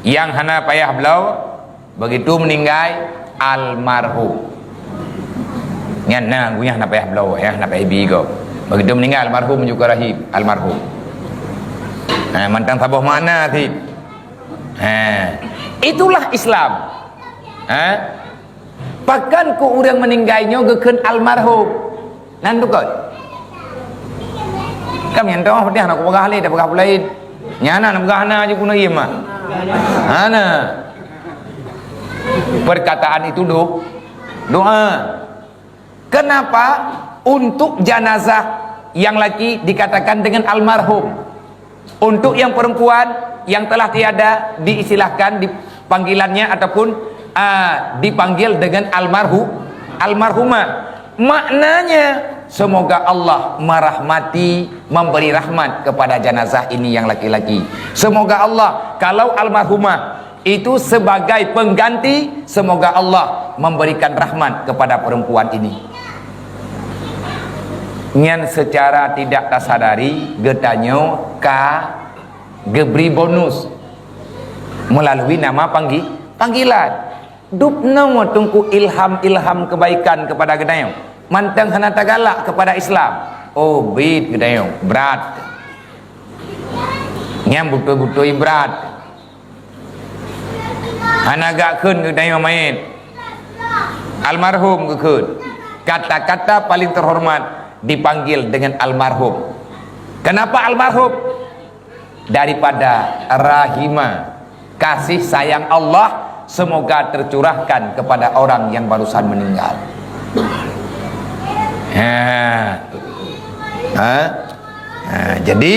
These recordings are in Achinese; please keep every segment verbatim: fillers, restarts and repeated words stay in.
Nyang hana payah bloe, begitu meuninggai, almarhum. Nyan na, geuh nyan hana payah bloe, ya, hana payah bi gob. Begitu meuninggai almarhum juga rahim, almarhum. Ha, mantong saboh makna cit. Ha, itulah Islam. Ha? Pakon keu ureuëng meuninggai nyoe geukheun almarhum? Nan tukot. Kan nyang toh, dia nak peugah lé, dah peugah laén. Nyang na peugah na je guna iya mah. Hana. Perkataan itu do-, doa. Kenapa untuk jenazah yang laki dikatakan dengan almarhum? Untuk yang perempuan yang telah tiada, diistilahkan di panggilannya ataupun, ah, dipanggil dengan almarhu-, almarhumah. Maknanya, semoga Allah merahmati, memberi rahmat kepada jenazah ini yang laki-laki. Semoga Allah, kalau almarhumah itu sebagai pengganti, semoga Allah memberikan rahmat kepada perempuan ini. Nyan secara tidak tasadari geutanyoe ka geubri bonus melalui nama panggi-, panggilan. Dubnoe Teungku ilham-ilham kebaikan kepada geutanyoe. Mantong hana tagalak kepada Islam. Oh, bit geutanyoe, brat. Nyan beutôi-beutôi brat. Hana geukheun geutanyoe manyét. Almarhum geukheun. Kata-kata paling terhormat dipanggil dengan almarhum. Kenapa almarhum? Daripada rahimah, kasih sayang Allah, semoga tercurahkan kepada orang yang barusan meninggal. Ha. Ha? Ha, jadi,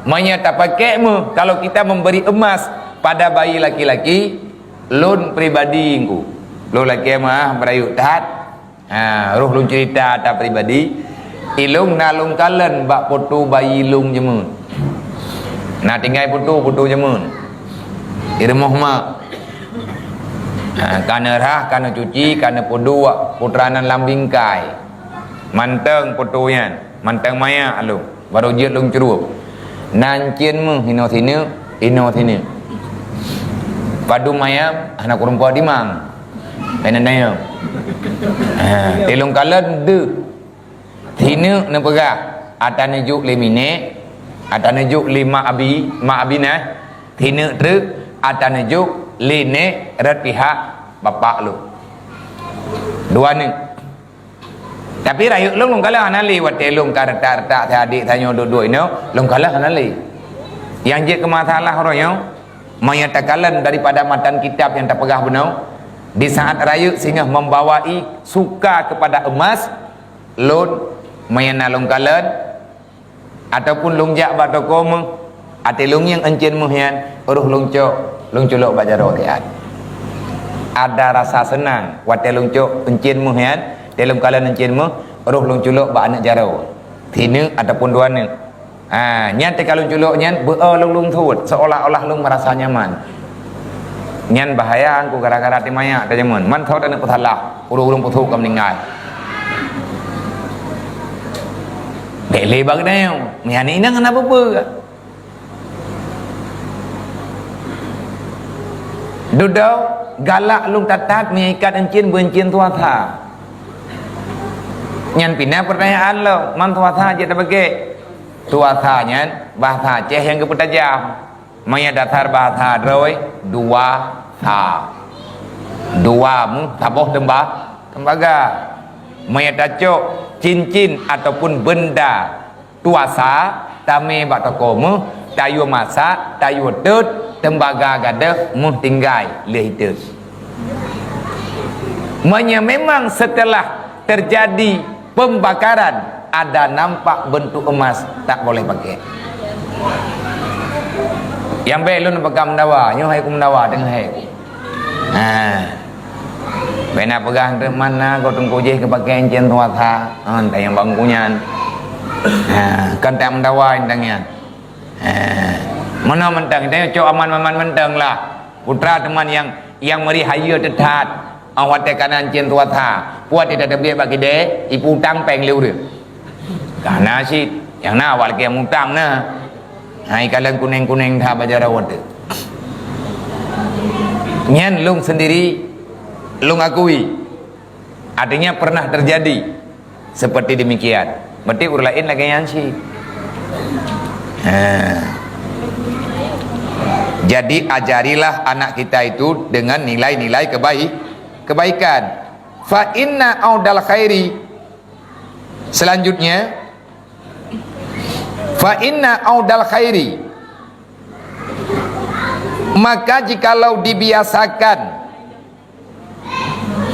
meunyoe tapakék meuh, kalau kita memberi emas pada bayi laki-laki, lôn pribadi Teungku, lôn lakée meuah beurayeuk that, ha, roh lôn cerita that pribadi, ilôn na lôn kalon bak poto bayi lôn jameun. Na tinggai poto, poto jameun. Di rumoh mak. Ha, ka neurhah, ka neucuci, ka neupeuduek, putra nan lam bingkai. Mantong poto nyan. Mantong maya lôn, barô jeuet lôn curup. Na encien meuh inoe sineuk, inoe sineuk. Padum ayam hana kureueng po dimang. Keunan ayam. Ha, teuh lôn kalon deuh. Sineuk neupeugah, ata neujok lé minék, ata neujok lé mak abi, mak abi na. Sineuk treuk, ata neujok lé nék rot pihak bapak lôn. Dua neuk. Tapi rayeuk lôn, lôn kalon hana lé, watée lôn ka retak-retak si adék tanyoe duek-duek inoe, lôn kalon hana lé. Nyang jeuet keu masalah uroe nyoe, meunyoe takalon daripada matan kitab nyang tapeugah bunoe, di saat rayeuk singoh membawai suka kepada emas, lôn, meunyoe na lôn kalon, ataupun lôn jak bak toko meuh, até lôn ngieng encien meuh nyan, roh lôn cok, lôn culok bak jaroe tiat. Ada rasa senang watée lôn cok encien meuh nyan, tée lôn kalon encien meuh, roh lôn culok bak aneuk jaroe, sineuk ataupun dua neuk. Ha, nyan teuka lôn culok nyan, beu-o lôn lôn suet, seolah-olah lôn merasa nyaman. Nyan bahaya Teungku, gara-gara teumaya tajameun. Man thot aneuk peusalah, ureueng-ureueng peuthok ka meuninggai. Bèk lé bak geutanyoe, meuhana inong hana peue-peue. Dudoe galak lôn that-that meuikat encien beuencien tuasa. Nyan pih na peurtanyaan lom, man tuasa jeuet tabagèk? Tuasa nyan bahasa Aceh nyang geupeutajam. Meunyoe dasar bahasa droe, dua sa. Dua meuh saboh teumba-, teumbaga. Meunyoe tacok cincin ataupun benda tuasa, tamè bak toko meuh, tayue masak, tayue tôt, teumbaga gadôh meuh tinggai lheueh itot. Meunyoe memang setelah terjadi pembakaran ada nampak bentuk emas, tak boleh pakai. Nyang bèk lôn peugah meudawa, nyoe hai ku meudawa, deungoe hai ku. Ha. Bèk na peugah teuma na gob teungku jih geupakai encien tuasa. Ha, tanyong bak teungku nyan. Ha, kan tak meudawa intan nyan. Ha. Meunoe mantong, tanyoe cok aman-aman mantong lah. Putra teuma nyang, nyang meuri hayeue teuh that. Óh watèe ka na encien tuasa, peue teuh tateubiet bak kidée, ipeutang péng lé ureueng. Ka na cit, nyang na awak lakèe mutang na. Ha, ikalon kuneng-kuneng that bak jaroe teuh. Nyan lôn sendiri, lôn akui. Artinya pernah terjadi seperti demikian. Berarti ureuëng laén lagée nyan cit. Ha. Jadi ajarilah anak kita itu dengan nilai-nilai kebaik, kebaikan. Fa inna audal khairi. Selanjutnya, fa inna audal khairi. Maka jikalau dibiasakan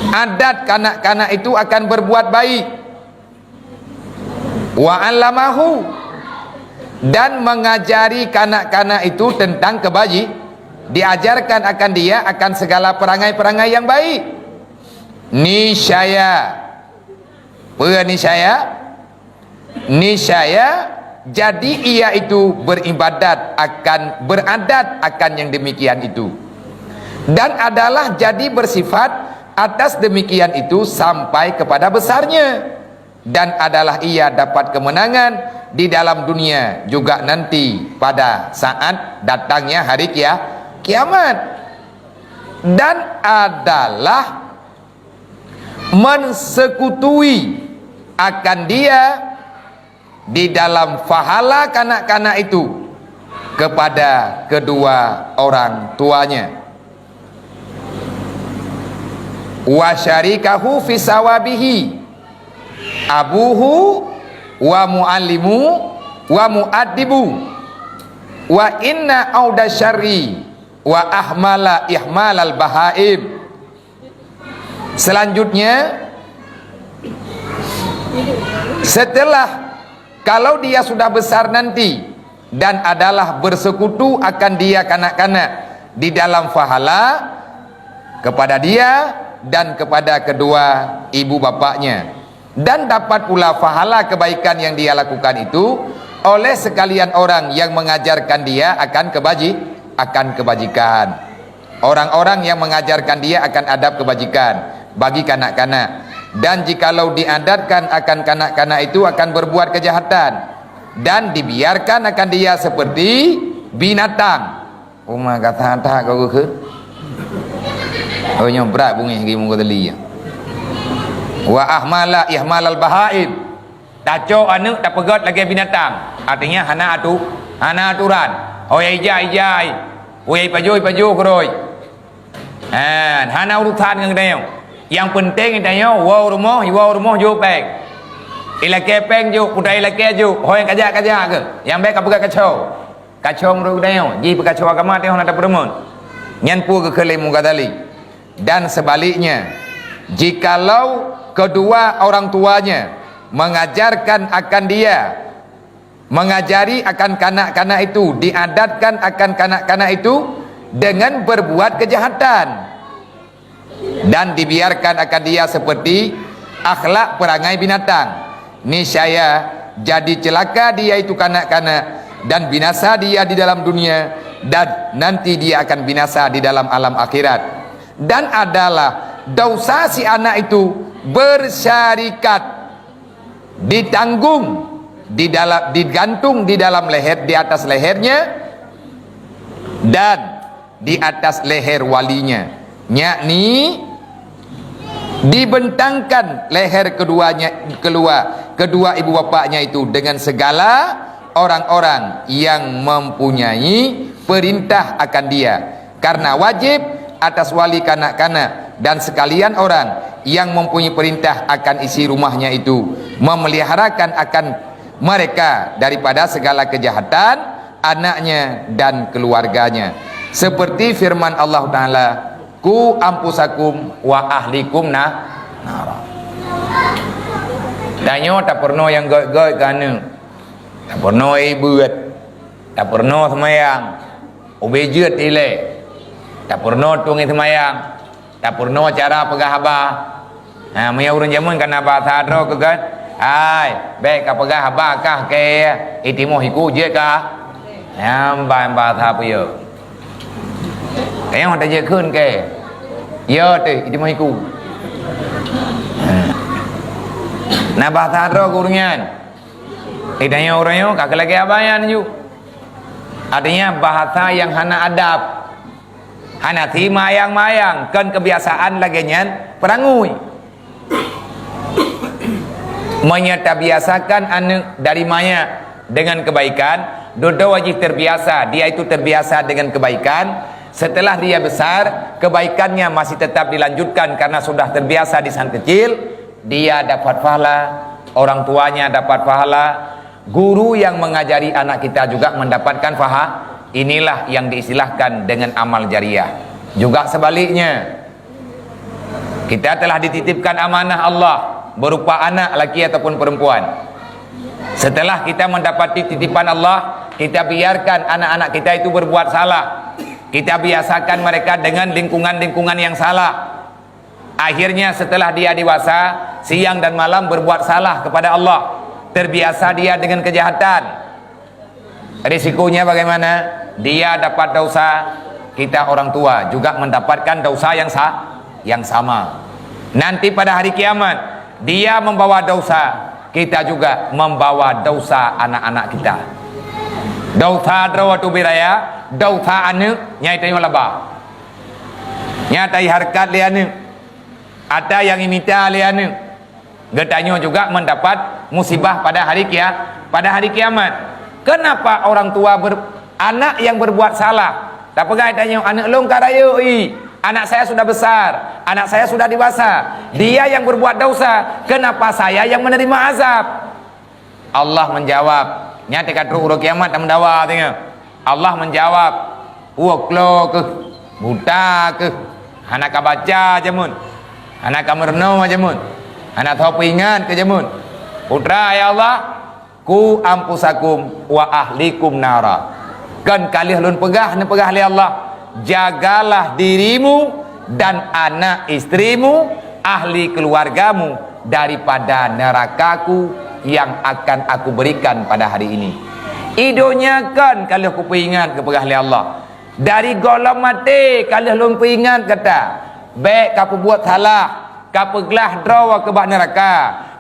adat kanak-kanak itu akan berbuat baik. Wa allamahu, dan mengajari kanak-kanak itu tentang kebaji, diajarkan akan dia akan segala perangai-perangai yang baik. Niscaya, peue niscaya? Niscaya, jadi ia itu beribadat akan, beradat akan yang demikian itu. Dan adalah jadi bersifat atas demikian itu sampai kepada besarnya. Dan adalah ia dapat kemenangan di dalam dunia juga nanti pada saat datangnya hari kia-, kiamat. Dan adalah mensekutui akan dia di dalam pahala kanak-kanak itu kepada kedua orang tuanya. Wa syarikahu fi sawabihi abuhu wa muallimu wa muaddibu wa inna auda syarri wa ahmala ihmalal bahaim. Selanjutnya, setelah, kalau dia sudah besar nanti dan adalah bersekutu akan dia kanak-kanak di dalam pahala kepada dia dan kepada kedua ibu bapaknya, dan dapat pula pahala kebaikan yang dia lakukan itu oleh sekalian orang yang mengajarkan dia akan kebaji-, akan kebajikan. Orang-orang yang mengajarkan dia akan adab kebajikan bagi kanak-kanak. Dan jikalau diadatkan akan kanak-kanak itu akan berbuat kejahatan dan dibiarkan akan dia seperti binatang. Uma kata-kata kau ke? Oh, nyoe brat bungéh lagi muka teli. Wa ahmala ihmalal bahaim. Tacok aneuëk tapeugét lagée binatang, artinya hana atu-, hana aturan. Ho nyang ija, ija, ho nyang ipajoh, ipajoh keudroe. Han, hana urusan ngon geutanyoe. Nyang penting geutanyoe woe u rumoh, woe u rumoh jok péng. Ilakée péng jok, putra ilakée jok, ho nyang kajak-kajak keuh, nyang bék kapeugét kaco. Kaco meunurot geutanyoe, jih peukaco agama teuh hana tapeurumun. Nyan peue geukheun lé Imam Ghazali. Dan sebaliknya, jikalau kedua orang tuanya mengajarkan akan dia, mengajari akan kanak-kanak itu, diadatkan akan kanak-kanak itu dengan berbuat kejahatan, dan dibiarkan akan dia seperti akhlak perangai binatang, niscaya jadi celaka dia itu kanak-kanak, dan binasa dia di dalam dunia, dan nanti dia akan binasa di dalam alam akhirat. Dan adalah dosa si anak itu bersyarikat, ditanggung di dalam, digantung di dalam leher, di atas lehernya dan di atas leher walinya, yakni dibentangkan leher keduanya, kedua, kedua ibu bapaknya itu dengan segala orang-orang yang mempunyai perintah akan dia. Karena wajib atas wali kanak-kanak dan sekalian orang yang mempunyai perintah akan isi rumahnya itu memeliharakan akan mereka daripada segala kejahatan anaknya dan keluarganya. Seperti firman Allah Ta'ala, "Ku anfusakum wa ahlikum na-, nara." Tanyoe tapeurunoe nyang gét-gét keu aneuk. Tapeurunoe ié beuet. Tapeurunoe seumayang. Ubé jeuet ilée. Tapeurunoe tueng ié seumayang. Tapeurunoe cara peugah haba. Ha, meunyoe ureuëng jameun kana bahasa droe keu gét, "Hai, bék kapeugah haba kah kée, itimoh iku jeuet kah?" Nyan ban bahasa peue? Kayang watée jeuet kheun kée. "Yo teuh, itimoh iku." Ha. Na bahasa droe keu ureuëng nyan. Itanyoe ureuëng nyoe ka keu lagée haba nyan ju. Artinya bahasa yang hana adab. Hana si mayang-mayang, kon keubiasaan lagée nyan peurangui. Meunyoe tabiasakan aneuëk dari manyak dengan kebaikan, dudoe jih terbiasa, dia itu terbiasa dengan kebaikan, setelah dia besar, kebaikannya masih tetap dilanjutkan karena sudah terbiasa di saat kecil, dia dapat pahala, orang tuanya dapat pahala, guru yang mengajari anak kita juga mendapatkan paha-, inilah yang diistilahkan dengan amal jariah. Juga sebaliknya, kita telah dititipkan amanah Allah berupa anak laki ataupun perempuan. Setelah kita mendapati titipan Allah, kita biarkan anak-anak kita itu berbuat salah. Kita biasakan mereka dengan lingkungan-lingkungan yang salah. Akhirnya setelah dia dewasa, siang dan malam berbuat salah kepada Allah. Terbiasa dia dengan kejahatan. Risikonya bagaimana? Dia dapat dosa, kita orang tua juga mendapatkan dosa yang sa-, yang sama. Nanti pada hari kiamat, dia membawa dosa, kita juga membawa dosa anak-anak kita. Dosa droe teubiet raya, dosa aneuëk, nyai tanyoe laba. Nyata ihareukat lé aneuëk, ata nyang imita lé aneuëk. Geutanyoe juga mendapat musibah pada hari kia-, pada hari kiamat. Kenapa orang tua ber-, anak yang berbuat salah? Tapeugah tanyoe, "Aneuëk lôn ka rayeuk, i. Anak saya sudah besar, anak saya sudah dewasa. Dia yang berbuat dosa, kenapa saya yang menerima azab?" Allah menjawab, nyan teuka trok uroe kiamat tameudawa teuka. Allah menjawab, "Uroe klo keuh, buta keuh, hana ka baca jameun, hana ka meurunoe jameun, hana soe peuingat keu jameun." Putra, ya Allah, "Ku anfusakum wa ahlikum nara." Kan ka lheueh lôn peugah, neupeugah lé Allah, "Jagalah dirimu dan anak istrimu, ahli keluargamu daripada neraka-Ku yang akan Aku berikan pada hari ini." I donya kan ka lheueh kupeuingat, geupeugah lé Allah. Dari gohlom maté ka lheueh lôn peuingat gata. Bék kapeubuet salah, kapeuglah droe keu bak neuraka,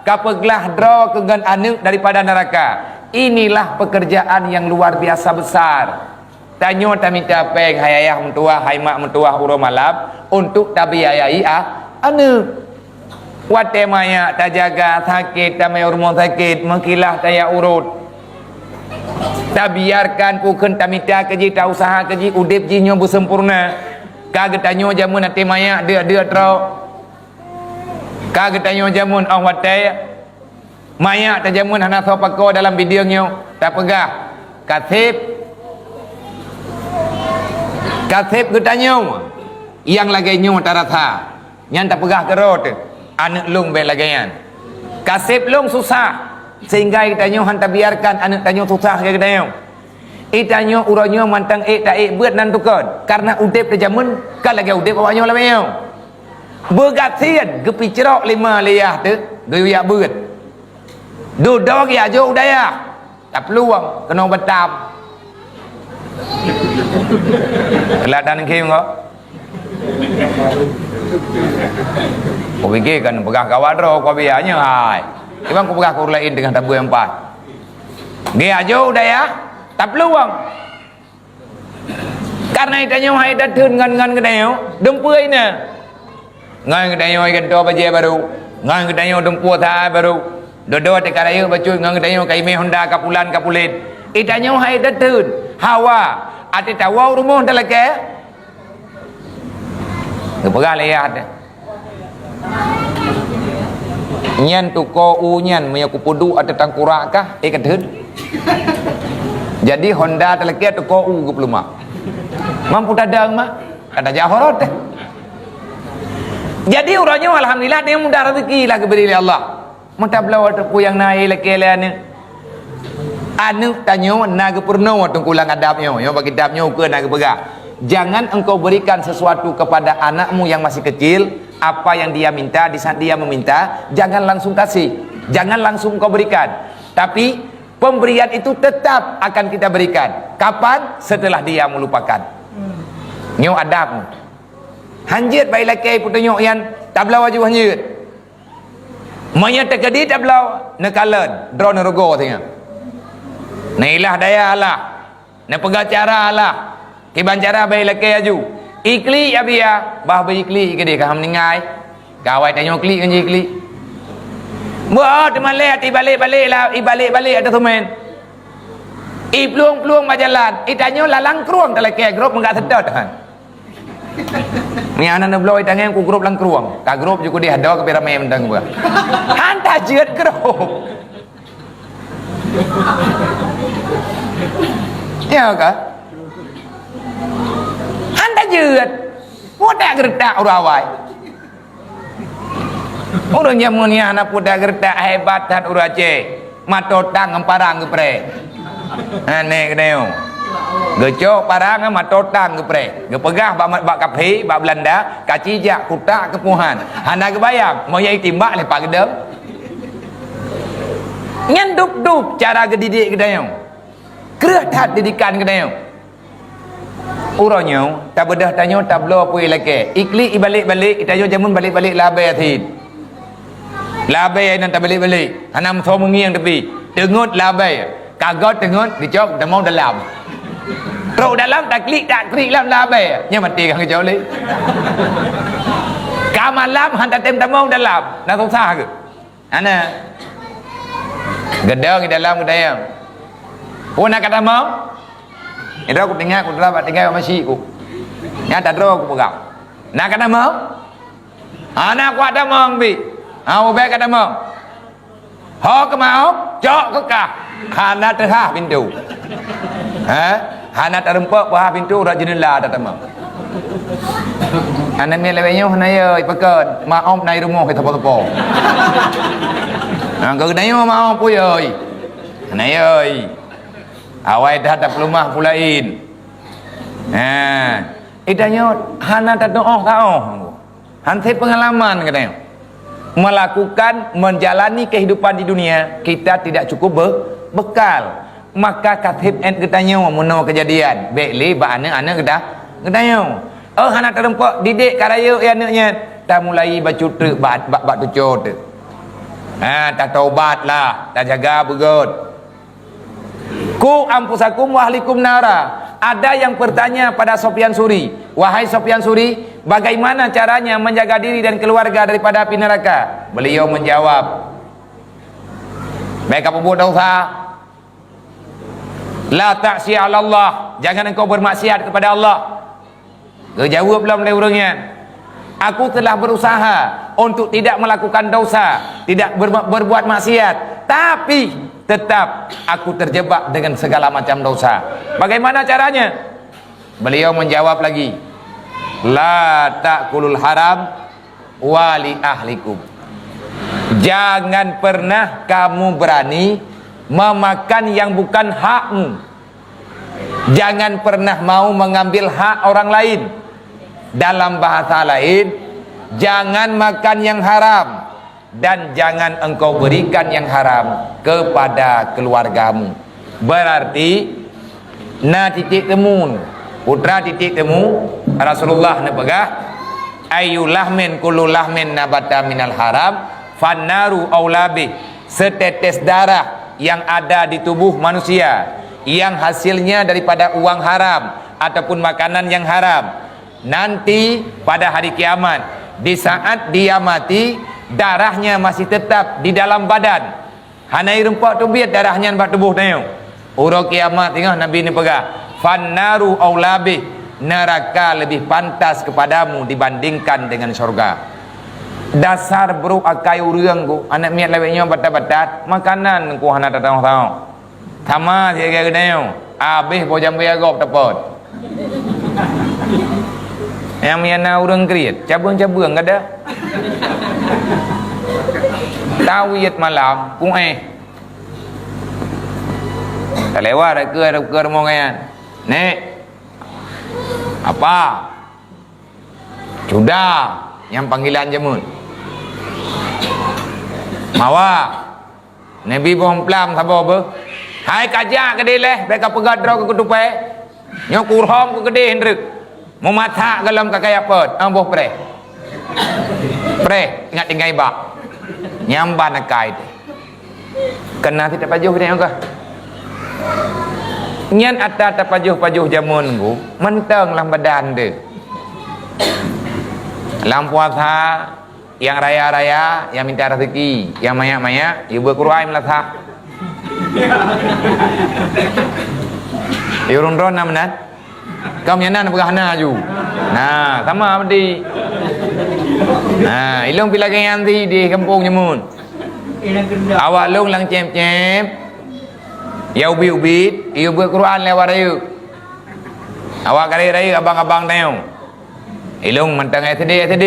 kapeuglah droe keu ngon aneuëk daripada neuraka. Inilah pekerjaan yang luar biasa besar. Tanyoe tamita péng, hai ayah meutuwah, hai mak meutuwah uroe malam, untuk tabiayai a-, aneuëk. Watée manyak tajaga, sakét tamé u rumoh sakét, meukilah tajak urot. Tabiarkan peue kheun tamita keu jih, tausaha keu jih, udeb jih nyoe beusempurna. Ka geutanyoe jameun até manyak deuk-deuk trok. Ka geutanyoe jameun óh watée manyak tajameun hana soe pakoe dalam bideung nyoe, tapeugah, "Ka seb, ka seb geutanyoe nyang lagée nyoe tarasa." Nyan tapeugah keudroe teuh, "Aneuëk lôn bék lagée nyan. Ka seb lôn susah, sehingga geutanyoe han tabiarkan aneuëk tanyoe susah lagée geutanyoe." I tanyoe uroe nyoe mantong ék taék beuet nan tukon, kareuna udeb teuh jameun ka lagée udeb awak nyoe lagée nyoe. Beugasien geupicrok lima lé yah teuh geuyue jak beuet. Dudoe geujak jok u dayah, taplueng keunoe Batam. Keulatan khém ko. Kupike kan peugah kawan droe, kubiya nyoe hai. Iban kupeugah keu ureuëng laén teungoh tabeueng pat. Geujak jok u dayah, taplueng. Kareuna geutanyoe hai tatheun ngon, ngon geutanyoe dumpeue inan. Ngon geutanyoe gantoe bajée barô, ngon geutanyoe dumpeue sa barô. Dudoe teuka rayeuk bacut ngon geutanyoe ka imé honda ka pulan ka pulen. Geutanyoe hai tatheun hawa, até tawoe u rumoh talakée. Geupeugah lé yah teuh, "Nyan tuko u nyan meunyoe kupeuduek ateueh tangkurak kah, eh, ka theun." Jadi honda talakée tuko u geupeuleumah. Mampu tadong mah, ka tajak horot teuh. Jadi uroe nyoe alhamdulillah dia mudah rezeki lah geubri lé Allah. Meutabloe teupeu nyang na ilakée lé aneuëk. Aneuëk tanyoe na geupeurunoe teungku lam adab nyoe. Nyoe bak kitab nyoe ukeue na geupeugah, "Jangan engkau berikan sesuatu kepada anakmu yang masih kecil, apa yang dia minta, di saat dia meminta, jangan langsung kasih. Jangan langsung engkau berikan. Tapi pemberian itu tetap akan kita berikan. Kapan? Setelah dia melupakan." Nyoe adab. Hanjeuet bak ilakée peutunyok nyan, tabloe aju hanjeuet. Meunyoe teukeudi tabloe, neukalon, droeneuh rugoe singoh. Neuilah daya alah, neupeugah cara alah, kiban cara bak ilakée aju. Iklik Abia, bah beu iklik keudeh ka meuninggai. Gawai tanyoe klik ngon jih klik. Beuh, teuma lé ati balek-balek lah, ibalek-balek ateueh seumén. Iplueng-plueng bak jalan, itanyoe lalang krueng talakée grob meugak seutôt han. Nyan na neubloe tangieng ku grob lam krueng. Ka grob ju keudeh adoe keubiet ramé mantong beuh. Han tajeuet grob. Ya ka? Han tajeuet. Pudak geuretak ureueng awai. Ureueng jameun nyan hana pudak geuretak hebat that ureueng Aceh. Mato tang ngon parang geupreh. Aneh keuneuk. Geucok parang ngon mato tang geupreh. Geupeugah bak, bak kafé, bak Beulanda, kaci jak kutak keupuhan. Hana geubayang, moyai timbak lé pak geudong. Nyan dub-dub cara geudidik geutanyoe. Kreueh that didikan geutanyoe. Uroe nyoe, tabeudôh tanyoe tabloe peue lakée. Iklik ibalek-balek, itanyoe jameun balek-balek labée cit. Labée nyan tabalek-balek, hana meusoe meungieng tapi. Teungeut labée, ka göt teungeut, geucok tamong dalam. Trok dalam, taklik, taklik lam labée. Nyan maté ka geucok lé. Ka malam, han tatem tamong dalam. Na susah keuh. Hana. Geudong di dalam geudayang. Peue na ka tamong? Nyoe ku tinggai, ku teurah bak tinggai bak masjid ku. Nyan tadroe ku peugah. Na ka tamong? Hana kuat tamong bi. Ha, ubé ka tamong. Ho keumau, cok keu kah. Hana teuhah pintoe. Ha? Hana tareumpok peuhah pintoe, rot jeuneula tatamong. Aneuk miet lawét nyoe hana yö, ipakon. Maob na i rumoh, itopo-topo. Nah, keu geutanyoe maob puyôi. Hana yö. Awai that tapeuleumah peue laén. Ha. Itanyoe hana tatuoh-taoh. Hansé peungalaman geutanyoe. Melakukan, menjalani kehidupan di dunia, kita tidak cukup be-, bekal. Maka ka sép ék geutanyoe meunoe keujadian, bék lé bak aneuk-aneuk geuta-, geutanyoe. Oh, hana tareumpok, didik ka rayeuk aneuk nyan. Tamulai bacut teuk bak, bak, bak tucoe teuk. Ha, tatobatlah, tajaga beugöt. Ku anfusakum wa ahlikum nara. Ada yang bertanya pada Sufyan Suri, "Wahai Sufyan Suri, bagaimana caranya menjaga diri dan keluarga daripada api neraka?" Beliau menjawab, "Bék kapeubuet dosa. La ta'si 'ala Allah, jangan engkau bermaksiat kepada Allah." Geujaweueb lom lé ureuëng nyan, "Aku telah berusaha untuk tidak melakukan dosa, tidak ber-, berbuat maksiat, tapi tetap aku terjebak dengan segala macam dosa. Bagaimana caranya?" Beliau menjawab lagi, "La ta'kulul haram wa li ahlikum." Jangan pernah kamu berani memakan yang bukan hakmu. Jangan pernah mau mengambil hak orang lain. Dalam bahasa lain, jangan makan yang haram dan jangan engkau berikan yang haram kepada keluargamu. Berarti, na titik temu, putra titik temu, Rasulullah neupeugah, "Ayu lahmin kullu lahmin nabata minal haram, fannaru aula bih." Setetes darah yang ada di tubuh manusia yang hasilnya daripada uang haram ataupun makanan yang haram, nanti pada hari kiamat, di saat dia mati, darahnya masih tetap di dalam badan. Hana ireumpok teubiet darah nyan bak tuboh tanyoe. Uroe kiamat teungoh Nabi neupeugah, "Fannaru aula bih," neraka lebih pantas kepadamu dibandingkan dengan syurga. Dasar brok akai ureuëng ku, aneuk miet lawét nyoe batat-batat, makanan ku hana tatawöh-tawöh. Sama siaga geutanyoe, habéh boh jambé gob teupot. Nyang miana ureuëng kriet, cabeueng-cabeueng kada. Tawiet malam, kuéh. Talewat ke, ke rumoh nyan. "Nek." "Apa?" "Cuda," nyang panggilan jameun. "Mawa." Neubi boh plam saboh beuh. "Hai kajak keudeh leh, bék kapeugah droe keu keutupai. Nyoe kurhom keu keudeh ndreuk. Meumasak golom ka kaya peuet, ah, boh preh. Preh, ingat tinggai bak. Nyang ban akai teuh." Keunan sit tapajoh geutanyoe kah? Nyan atra tapajoh-pajoh jameun ku, mantong lam badan teuh. Lam puasa, nyang raya-raya, nyang minta rezeki, nyang manyak-manyak, yue beuet Quran meulasah. Yue ureueng droe na meunan? Kamoe nyan na peugah na ju. Nah, sama berarti. Nah, ilong pih lagèe nyan di, di gampông jameun. Awak lôn lam cép-cép, ya ubit-ubit, yue beuet Quran lé awak rayeuk. Awak karek rayeuk abang-abang tanyoe. Ilong mantong S D, S D.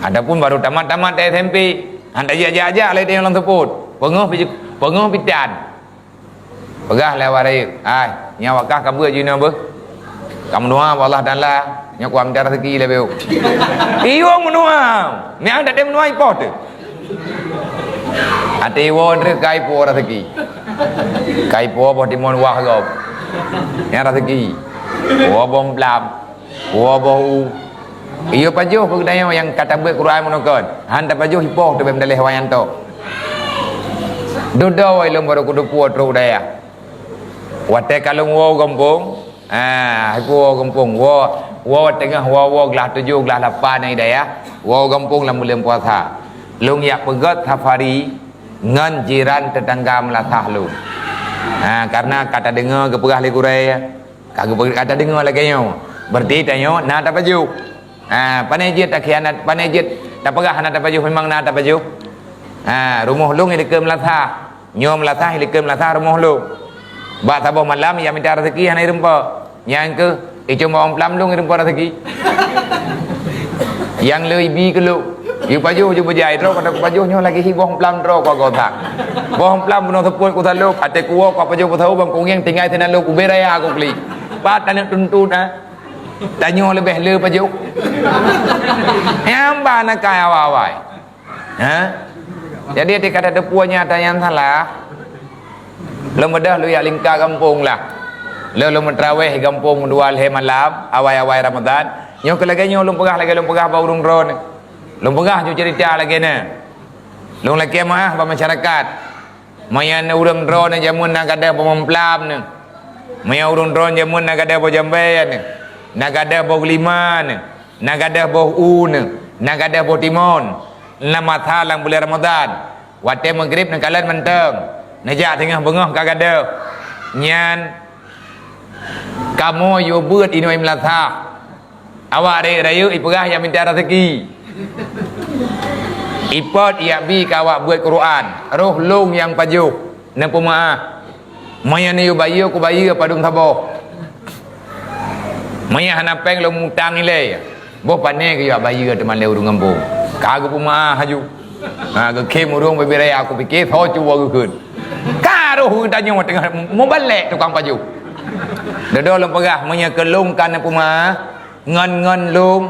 Ataupun baru tamat-tamat S M P, han tajak-jak lé tanyoe lam seupôt. Peungeuh pi-, peungeuh pitan. Peugah lé awak rayeuk, "Hai, nyoe awak kah ka beuet jinoe beuh. Ka meunuha bak Allah Taala, nyoe kuwa minta rezeki lé beuh." Iyo meunuha, nyang dak meunuha ipoh teuh. Até iwoe treuk ka ipoh rezeki. Ka ipoh boh timon wah gob. Nyan rezeki. Woe boh plam. Woe boh u. Iyo pajoh keu geutanyoe nyang ka tabeuet Quran meunoe kon. Han tapajoh ipoh teuh bèk meudaléh awak nyan tok. Dudoe ilong baru kuteupue trok dayah. Watèe ka lôn woe gampông, ah, ipoh woe gampông, woe, woe teungoh woe-woe glah tujoh, glah lapan nyang dayah, woe gampông lam buleuen puasa. Lôn jak peugöt safari ngon jiran teutangga meulasah lôn. Ha, karena ka tadeungoe geupeugah lé gurèe, Ka geupeugah, ka tadeungoe lagèe nyoe. Berarti tanyoe na tapajoh. Ha, pane jeuet takhianat, pane jeuet tapeugah hana tapajoh, memang na tapajoh. Ha, rumoh lôn i likot meulasah. Nyoe meulasah, i likot meulasah rumoh lôn. Bak saboh malam, ya mita raseuki hana ireumpok. Nyang keuh, icong bak omplam lôn ireumpok raseuki. Nyang le ibi keu lôn. Yue pajoh ju beujai droe, kata kupajoh nyoe lagèe hi boh omplam droe ku agoe that. Boh omplam bunoe seupôt kusalôb, até kuwoe kupajoh peusahu bang kungieng tinggai sinan lôn kubé raya ku klik. Pat aneuk tuntu na. Tanyoe leubeh le pajoh. Nyang ba na kai awai-awai. Ha? Jadi até kata teupue nyata nyang salah. Lôn beudôh lôn jak lingka gampông lah. Lôn, lôn meutraweh gampông dua lhèe malam, awai-awai Ramadan. Nyoe keu lagèe nyoe lôn peugah, lagèe lôn peugah bak ureueng droeneuh. Lôn peugah ju cerita lagèe nyan. Lôn lakèe meu'ah bak masyarakat. Meunyoe ureueng droeneuh jameun na gadôh boh omplam neuh. Meunyoe ureueng droeneuh jameun na gadôh boh jambèe neuh. Na gadôh boh geulima neuh. Na gadôh boh u neuh. Na gadôh boh timon. Na masa lam buleuen Ramadan. Watèe meugrib neukalon mantong. Neujak teungoh beungoh ka gadôh. Nyan kamoe yue beuet inoe meulasah. Awak rayeuk-rayeuk ipeugah nyang mita raseuki. Ipot jak bi keu awak beuet Quran, roh lôn nyang pajoh, neupeumeu'ah. Meunyoe neuyue bayeue, kubayeue padum saboh. Meunyoe hana péng lôn mutang ilèe, boh pané geuyue bayeue teuma lé ureueng gampông. Ka geupeumeu'ah laju. Ha, geukhém ureueng bubé raya, kupike soe cuba geukheun. Ka roh geutanyoe teungoh mubalek tukang pajoh. Dudoe lôn peugah, meunyoe keu lôn ka neupeumeu'ah, ngon-ngon lôn,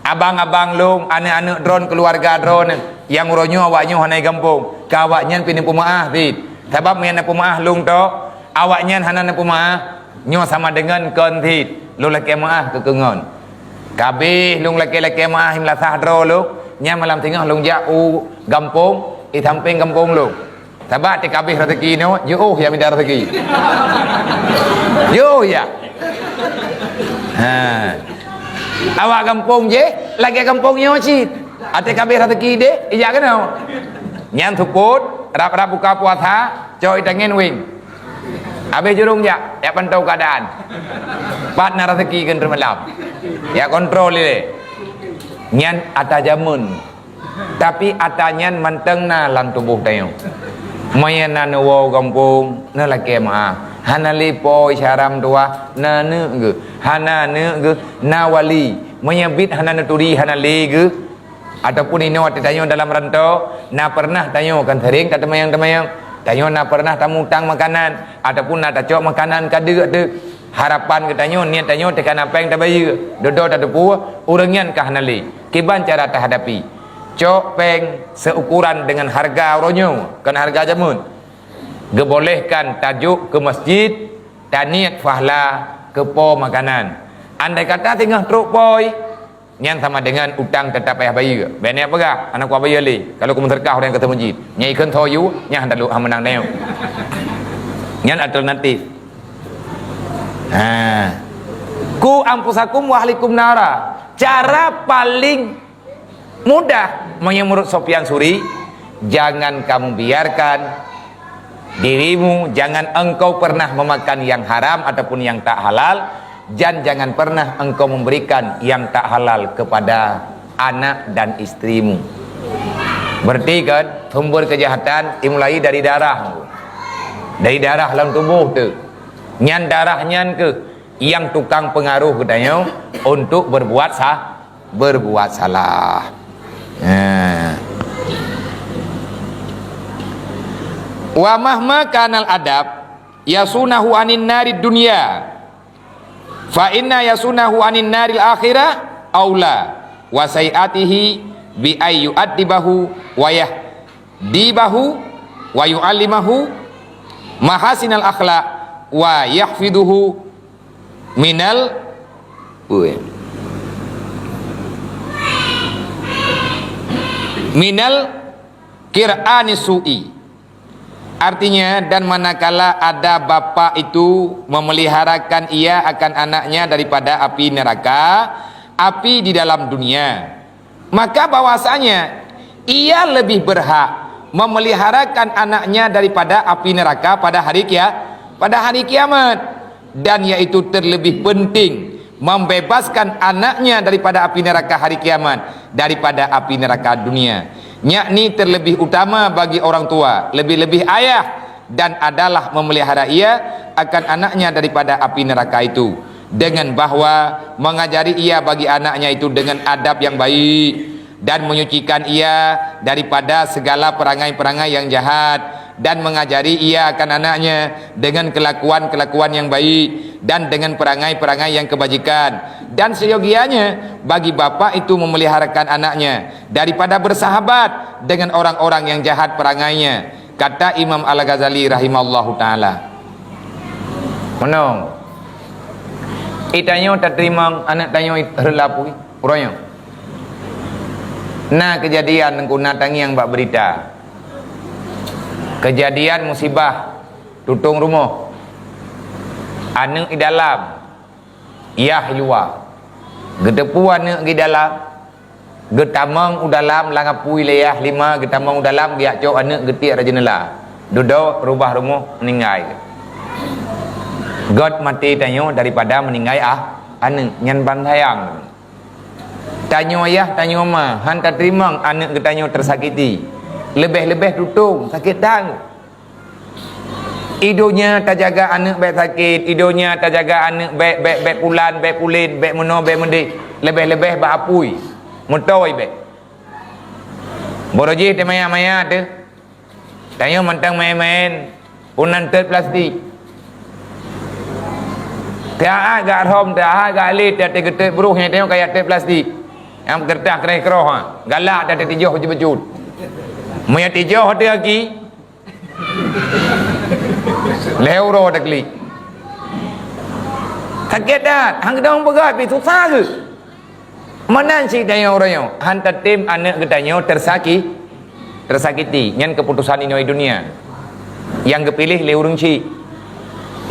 abang-abang lôn, aneuk-aneuk droeneuh, keuluwarga droeneuh, nyang uroe nyoe awaknyoe hana i gampông, keu awaknyan pih neupeumeu'ah cit. Sabab meunyoe neupeumeu'ah lôn tok, awaknyan hana neupeumeu'ah, nyoe sama deungon kon cit, lôn lakèe meu'ah keu keu ngon. Ka abéh lôn lakèe-lakèe meu'ah i meulasah droe lôn, nyan malam singoh lôn jak u gampông, i sampéng gampông lôn. Sabab teuk ka abéh raseuki nyoe, jiôh jak mita raseuki. Jiôh jak. Ha. Awak gampông jih, lagèe gampông nyoe cit. Até ka abéh raseuki deh, ijak keunoe. Nyan seupôt, rab-rab buka puasa, cok i tangen weng. Abéh jurông jak, jak pantau keuadaan. Pat na raseuki keu nanggroe malam. Jak kontrol ilèe. Nyan atra jameun. Tapi atra nyan mantong na lam tuboh tanyoe. Meunyoe na neuwoe u gampông, neulakèe meu'ah. Hana lé po syara meutuwah, na aneuk geuh. Hana aneuk geuh, na wali. Meunyoe bit hana neuturi, hana lé geuh, ataupun inoe ateueh tanyoe dalam rantô, na peureunah tanyoe kan sering tateumayang-teumayang. Tanyoe na peureunah tamutang makanan, ataupun na tacok makanan ka deuk teuh. Harapan geutanyoe, niet tanyoe teuka na péng tabayeue. Dudoe tateupeue, ureueng nyan ka hana lé. Kiban cara tahadapi? Cok péng seukuran deungon hareuga uroe nyoe, kon hareuga jameun. Geubolehkan tajok keu masjid, taniet pahla keu po makanan. Andai kata singoh trok po, nyan sama deungon utang teutap payah bayeue. Bèk neujak peugah, "Hana kubayeue lé, ka lôn kumeuseudeukah ureueng nyang ka seumeujid." Nyan ikheun soe yue, nyan hana lôn hana meunang tanyoe. Nyan alternatif. Ha. Ku anfusakum wa ahlikum nara. Cara paling mudah, meunurot Sufyan Tsauri, jangan kamu biarkan dirimu, jangan engkau pernah memakan yang haram ataupun yang tak halal, dan jangan pernah engkau memberikan yang tak halal kepada anak dan istrimu. Berarti kan, sumber kejahatan dimulai dari darah. Dari darah lam tubuh tu. Nyan darah nyan keuh nyang tukang pengaruh geutanyoe untuk berbuat sa-, berbuat salah. Ha. Wa mahma kanal adab yasunahu anin narid dunya, fa inna yasunahu anin naril akhirah aula wa saiatihi bi ay yu'addibahu wa yahdibahu wa yu'allimahu mahasinal akhlaq wa yahfiduhu minal, ui, minal qir'ani su'i. Artinya, dan manakala ada bapak itu memeliharakan ia akan anaknya daripada api neraka, api di dalam dunia, maka bahwasanya ia lebih berhak memeliharakan anaknya daripada api neraka pada hari kia-, pada hari kiamat, dan yaitu terlebih penting membebaskan anaknya daripada api neraka hari kiamat daripada api neraka dunia, yakni terlebih utama bagi orang tua, lebih-lebih ayah, dan adalah memelihara ia akan anaknya daripada api neraka itu, dengan bahwa mengajari ia bagi anaknya itu dengan adab yang baik, dan menyucikan ia daripada segala perangai-perangai yang jahat, dan mengajari ia akan anaknya dengan kelakuan-kelakuan yang baik dan dengan perangai-perangai yang kebajikan, dan seyogianya bagi bapak itu memeliharakan anaknya daripada bersahabat dengan orang-orang yang jahat perangainya, kata Imam Al-Ghazali rahimahullahu taala. Meunoe, itanyoe tateurimong aneuk tanyoe reulah pui, uroe nyoe. Na keujadian teungku, na tangieng bak beurita. Keujadian musibah tutong rumoh. Aneuk di dalam, yah di luwa. Geuteupeue aneuk di dalam, geutamong u dalam lam apui lé yah lima, geutamong u dalam, geujak cok aneuk geutiek rot jeunela. Dudoe rubah rumoh, meuninggai. Göt maté tanyoe daripada meuninggai ah, aneuk, nyan ban sayang. Tanyoe yah, tanyoe ma, han tateurimong aneuk geutanyoe teusakiti. Leubeh-leubeh tutong, sakét that. Di donya tajaga aneuk bék sakét, di donya tajaga aneuk bék, bék, bék pulan, bék pulen, bék meunoe, bék meudéh, leubeh-leubeh bak apui. Meutoe bék. Boro jih teumaya-maya teuh. Tanyoe mantong maén-maén, unan teut plastik. Teuaat gak rhom, teuaat gak lé, teuaté geuteut broh nyan tanyoe kaya teut plastik. Nyang keureutah keureh keroh, ha. Galak teuaté tijoh bacut-bacut. Meunyoe tijoh teuh aki, lhée uroe taklik. Sakét that, han keudong peugah pih susah geuh. Meunan cit tanyoe uroe nyoe, han tatem aneuk geutanyoe teusaki-, teusakiti. Nyan keuputosan inoe dunia nyang geupiléh lé ureuëng chik.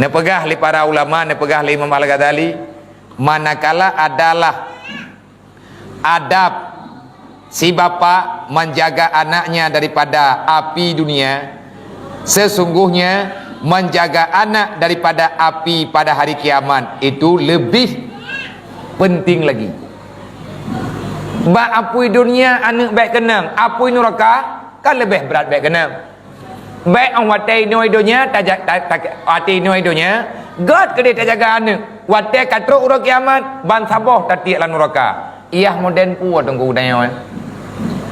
Neupeugah lé para ulama, neupeugah lé Imam Al-Ghazali, manakala adalah adab si bapak menjaga anaknya daripada api dunia, sesungguhnya menjaga anak daripada api pada hari kiamat itu lebih penting lagi. Bak apui dunia aneuk bék keunong, apui nuraka kan leubeh brat bék keunong. Bék óh watée inoe donya taja-, ta-, ta-, watée inoe donya, göt keudeh tajaga aneuk. Watée ka trok uroe kiamat, ban saboh tatiek lam nuraka. Iyah modern peue teungku tanyoe?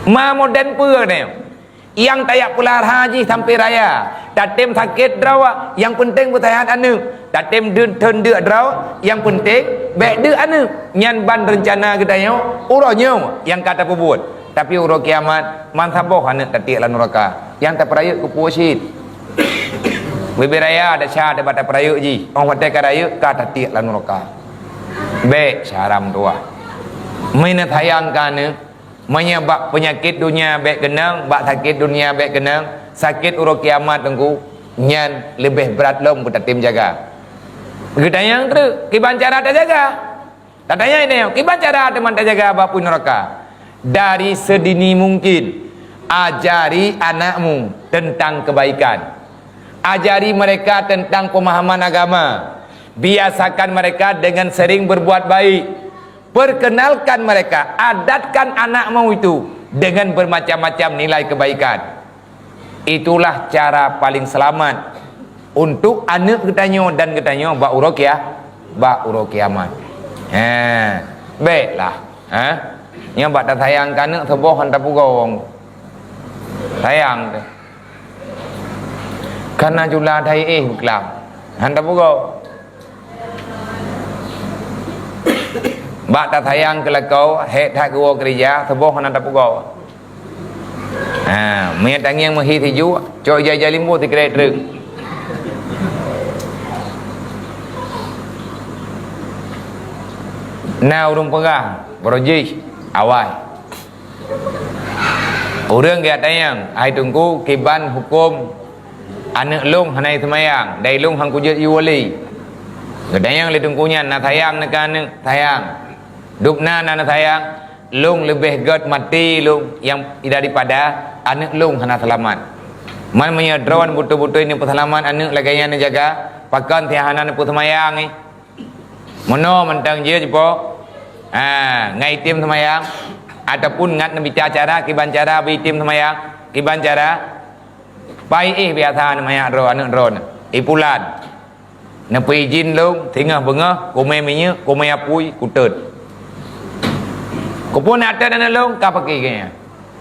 Ma modern peue tanyoe? Nyang tajak peulara jih sampai raya, tatem sakét droe, nyang penting beuseuhat aneuk. Tatem deun-, teun deuk droe, nyang penting bék deuk aneuk. Nyan ban reuncana geutanyoe, uroe nyoe nyang ka tapeubuet. Tapi uroe kiamat, man saboh aneuk tatiek lam nuraka. Nyang tapeurayeuk keupeue cit. Bibée raya desya teuh bak tapeurayeuk jih. Óh watée ka rayeuk ka tatiek lam nuraka. Bék, syedara meutuwah. Meunan sayang keu aneuk, meunyoe bak peunyakét donya bék keunong, bak sakét donya bék keunong, sakét uroe kiamat teungku, nyan leubeh brat lom keu tatem jaga. Geutanyong treuk, kiban cara tajaga? Tatanyong nyoe, kiban cara teuma tajaga bak apui neuraka? Dari sedini mungkin, ajari anakmu tentang kebaikan. Ajari mereka tentang pemahaman agama. Biasakan mereka dengan sering berbuat baik. Perkenalkan mereka, adatkan anakmu itu dengan bermacam-macam nilai kebaikan. Itulah cara paling selamat untuk aneuk geutanyoe dan geutanyoe bak uroe kia-, bak uroe kiamat. Ha, baiklah. Ha? Nyang bak tasayang keu aneuk saboh han tapeugoe. Sayang teuh. Kana jula dai éh beuklam. Han tapeugoe. Bak tasayang keu lakoe, hék that geuwoe keurija, saboh hana tapeugoe. Ha, meunyo tangieng meuhi sijuek, cok ija-ija limbo sikrek treuk. Na ureuëng peugah, barojih, awai. Ureuëng geutanyong, "Hai Teungku, kiban huköm aneuk lôn hana seumayang, dai lôn han kujeuet yue wali?" Geutanyong lé Teungku nyan, "Na sayang neukeu aneuk?" "Sayang." "Dubna na neusayang?" "Lôn leubeh gét maté lôn nyang daripada aneuk lôn hana seulamat. Man meunyoe droeneuh beutôi-beutôi neupeuseulamat aneuk lagée nyan neujaga, pakon si hana neupeuseumbayang?" Meunoe mantong jeuet jipo, ha, ngat item seumayang, ataupun ngat neubicara cara, kiban cara beu item seumayang, kiban cara, pai éh biasa aneuk manyak droe, aneuk droe, ipulan. Neupeuijin lôn, singoh beungoh, kumé minyeuk, kumé apui, kutot. Kupeue na até aneuk lôn, ka paki keu nyan.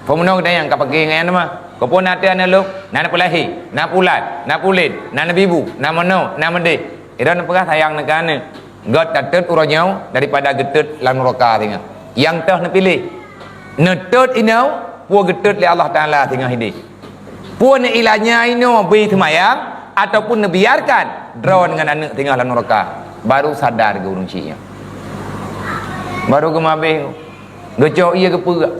Peumeunoe geutanyoe ka pagi ngon nyan teuma. Keupeue na ateueh aneuk lôn, na neupeulahé, na pulan, na pulen, na neubibu, na meunoe, na meudeh. Droe neupeugah sayang neukeu aneuk. Göt tatot uroe nyoe daripada geutot lam nuraka singoh. Nyang toh neupiléh. Neutot inoe, peue geutot lé Allah Taala singoh ideh. Peue neuilanya inoe bri seumayang ataupun neubiarkan droe ngon aneuk singoh lam nuraka. Baru sadar geuh ureuëng syiek nyan. Baru geumabeh. Geucok ié geupeugah.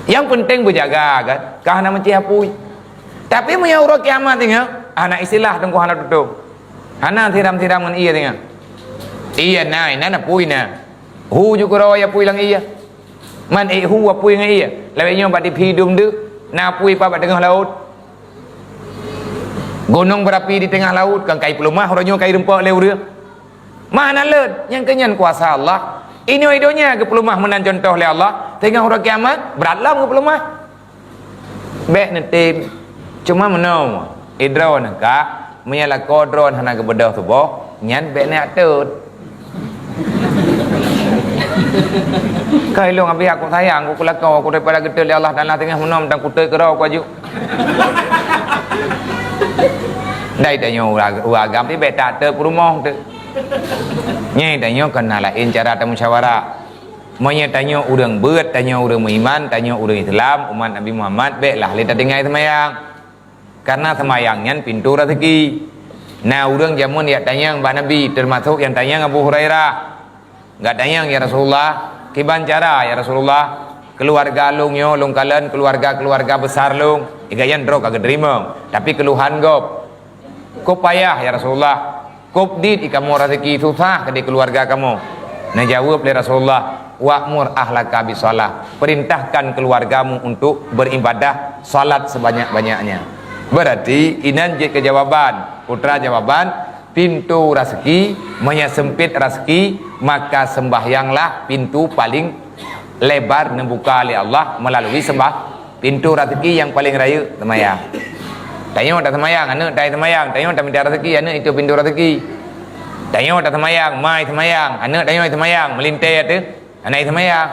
Nyang peunteng beujaga kan, ka hana meucéh apui. Tapi meunyoe uroe kiamat ingat, hana istilah teungku hana tutong. Hana siram-siram ngon ié singoh. Ié na, inan apui na. Hu ju keudroe apui lam ié. Man ék hu apui ngon ié. Lawét nyoe bak diphi dum deuk, na apui pat bak teungoh laôt. Gunong beurapi di teungoh laôt, kan kai peuleumah uroe nyoe kai rumpok lé ureuëng. Mana leuet, nyang keunyan kuasa Allah. Inoe i donya geupeuleumah meunan cuntoh lé Allah, teungoh uroe kiamat, brat lom geupeuleumah. Bék neutem. Cuma meunoe, idroe neuka, meunyoe lakoe droe hana geubeudôh tuboh, nyan bék neuyak tot. Ka ilong abih aku sayang, aku lakoe aku daripada geutot lé Allah Taala teungoh meunoe dan kutot keudroe ku aju. Dai tanyoe ureuëng agam ti bék that teuh peurumoh teuh. Nyan tanyoe keunan laén cara tamusyawarah. Meunyoe tanyoe ureuëng beuet, tanyoe ureuëng meuiman, tanyoe ureuëng Islam, umat Nabi Muhammad, béklah lé tatinggai seumayang. Karena seumayang nyan pintoe raseuki. Na ureuëng jameun jak tanyong bak Nabi, teumasok nyang tanyong Abu Hurairah. Geutanyong, "Ya Rasulullah, kiban cara, ya Rasulullah, keuluwarga lôn nyoe lôn kalon keuluwarga-keuluwarga besar lôn?" Gobnyan droe ka geuteurimong, tapi keuluhan gob, "Kôb payah, ya Rasulullah, kôb dit di kamoe raseuki, susah keudéh keuluwarga kamoe." Neujaweueb lé Rasulullah, "Wa'mur ahlaka bishalah, perintahkan keuluwargamu untuk beribadah salat sebanyak-banyaknya." Berarti inan jeuet keu jawaban, putra jawaban, pintoe raseuki, meunyoe seumpét raseuki, maka seumbahyanglah pintoe paleng lebar neubuka lé Allah meulalu seumbah-, pintoe raseuki nyang paleng rayeuk, seumayang. Tanyoe taseumayang, aneuk tai seumayang, tanyoe tamita raseuki, aneuk itu pintoe raseuki. Tanyoe taseumayang, ma seumayang, aneuk tanyoe seumayang, meulintée ateueh, aneuk seumayang.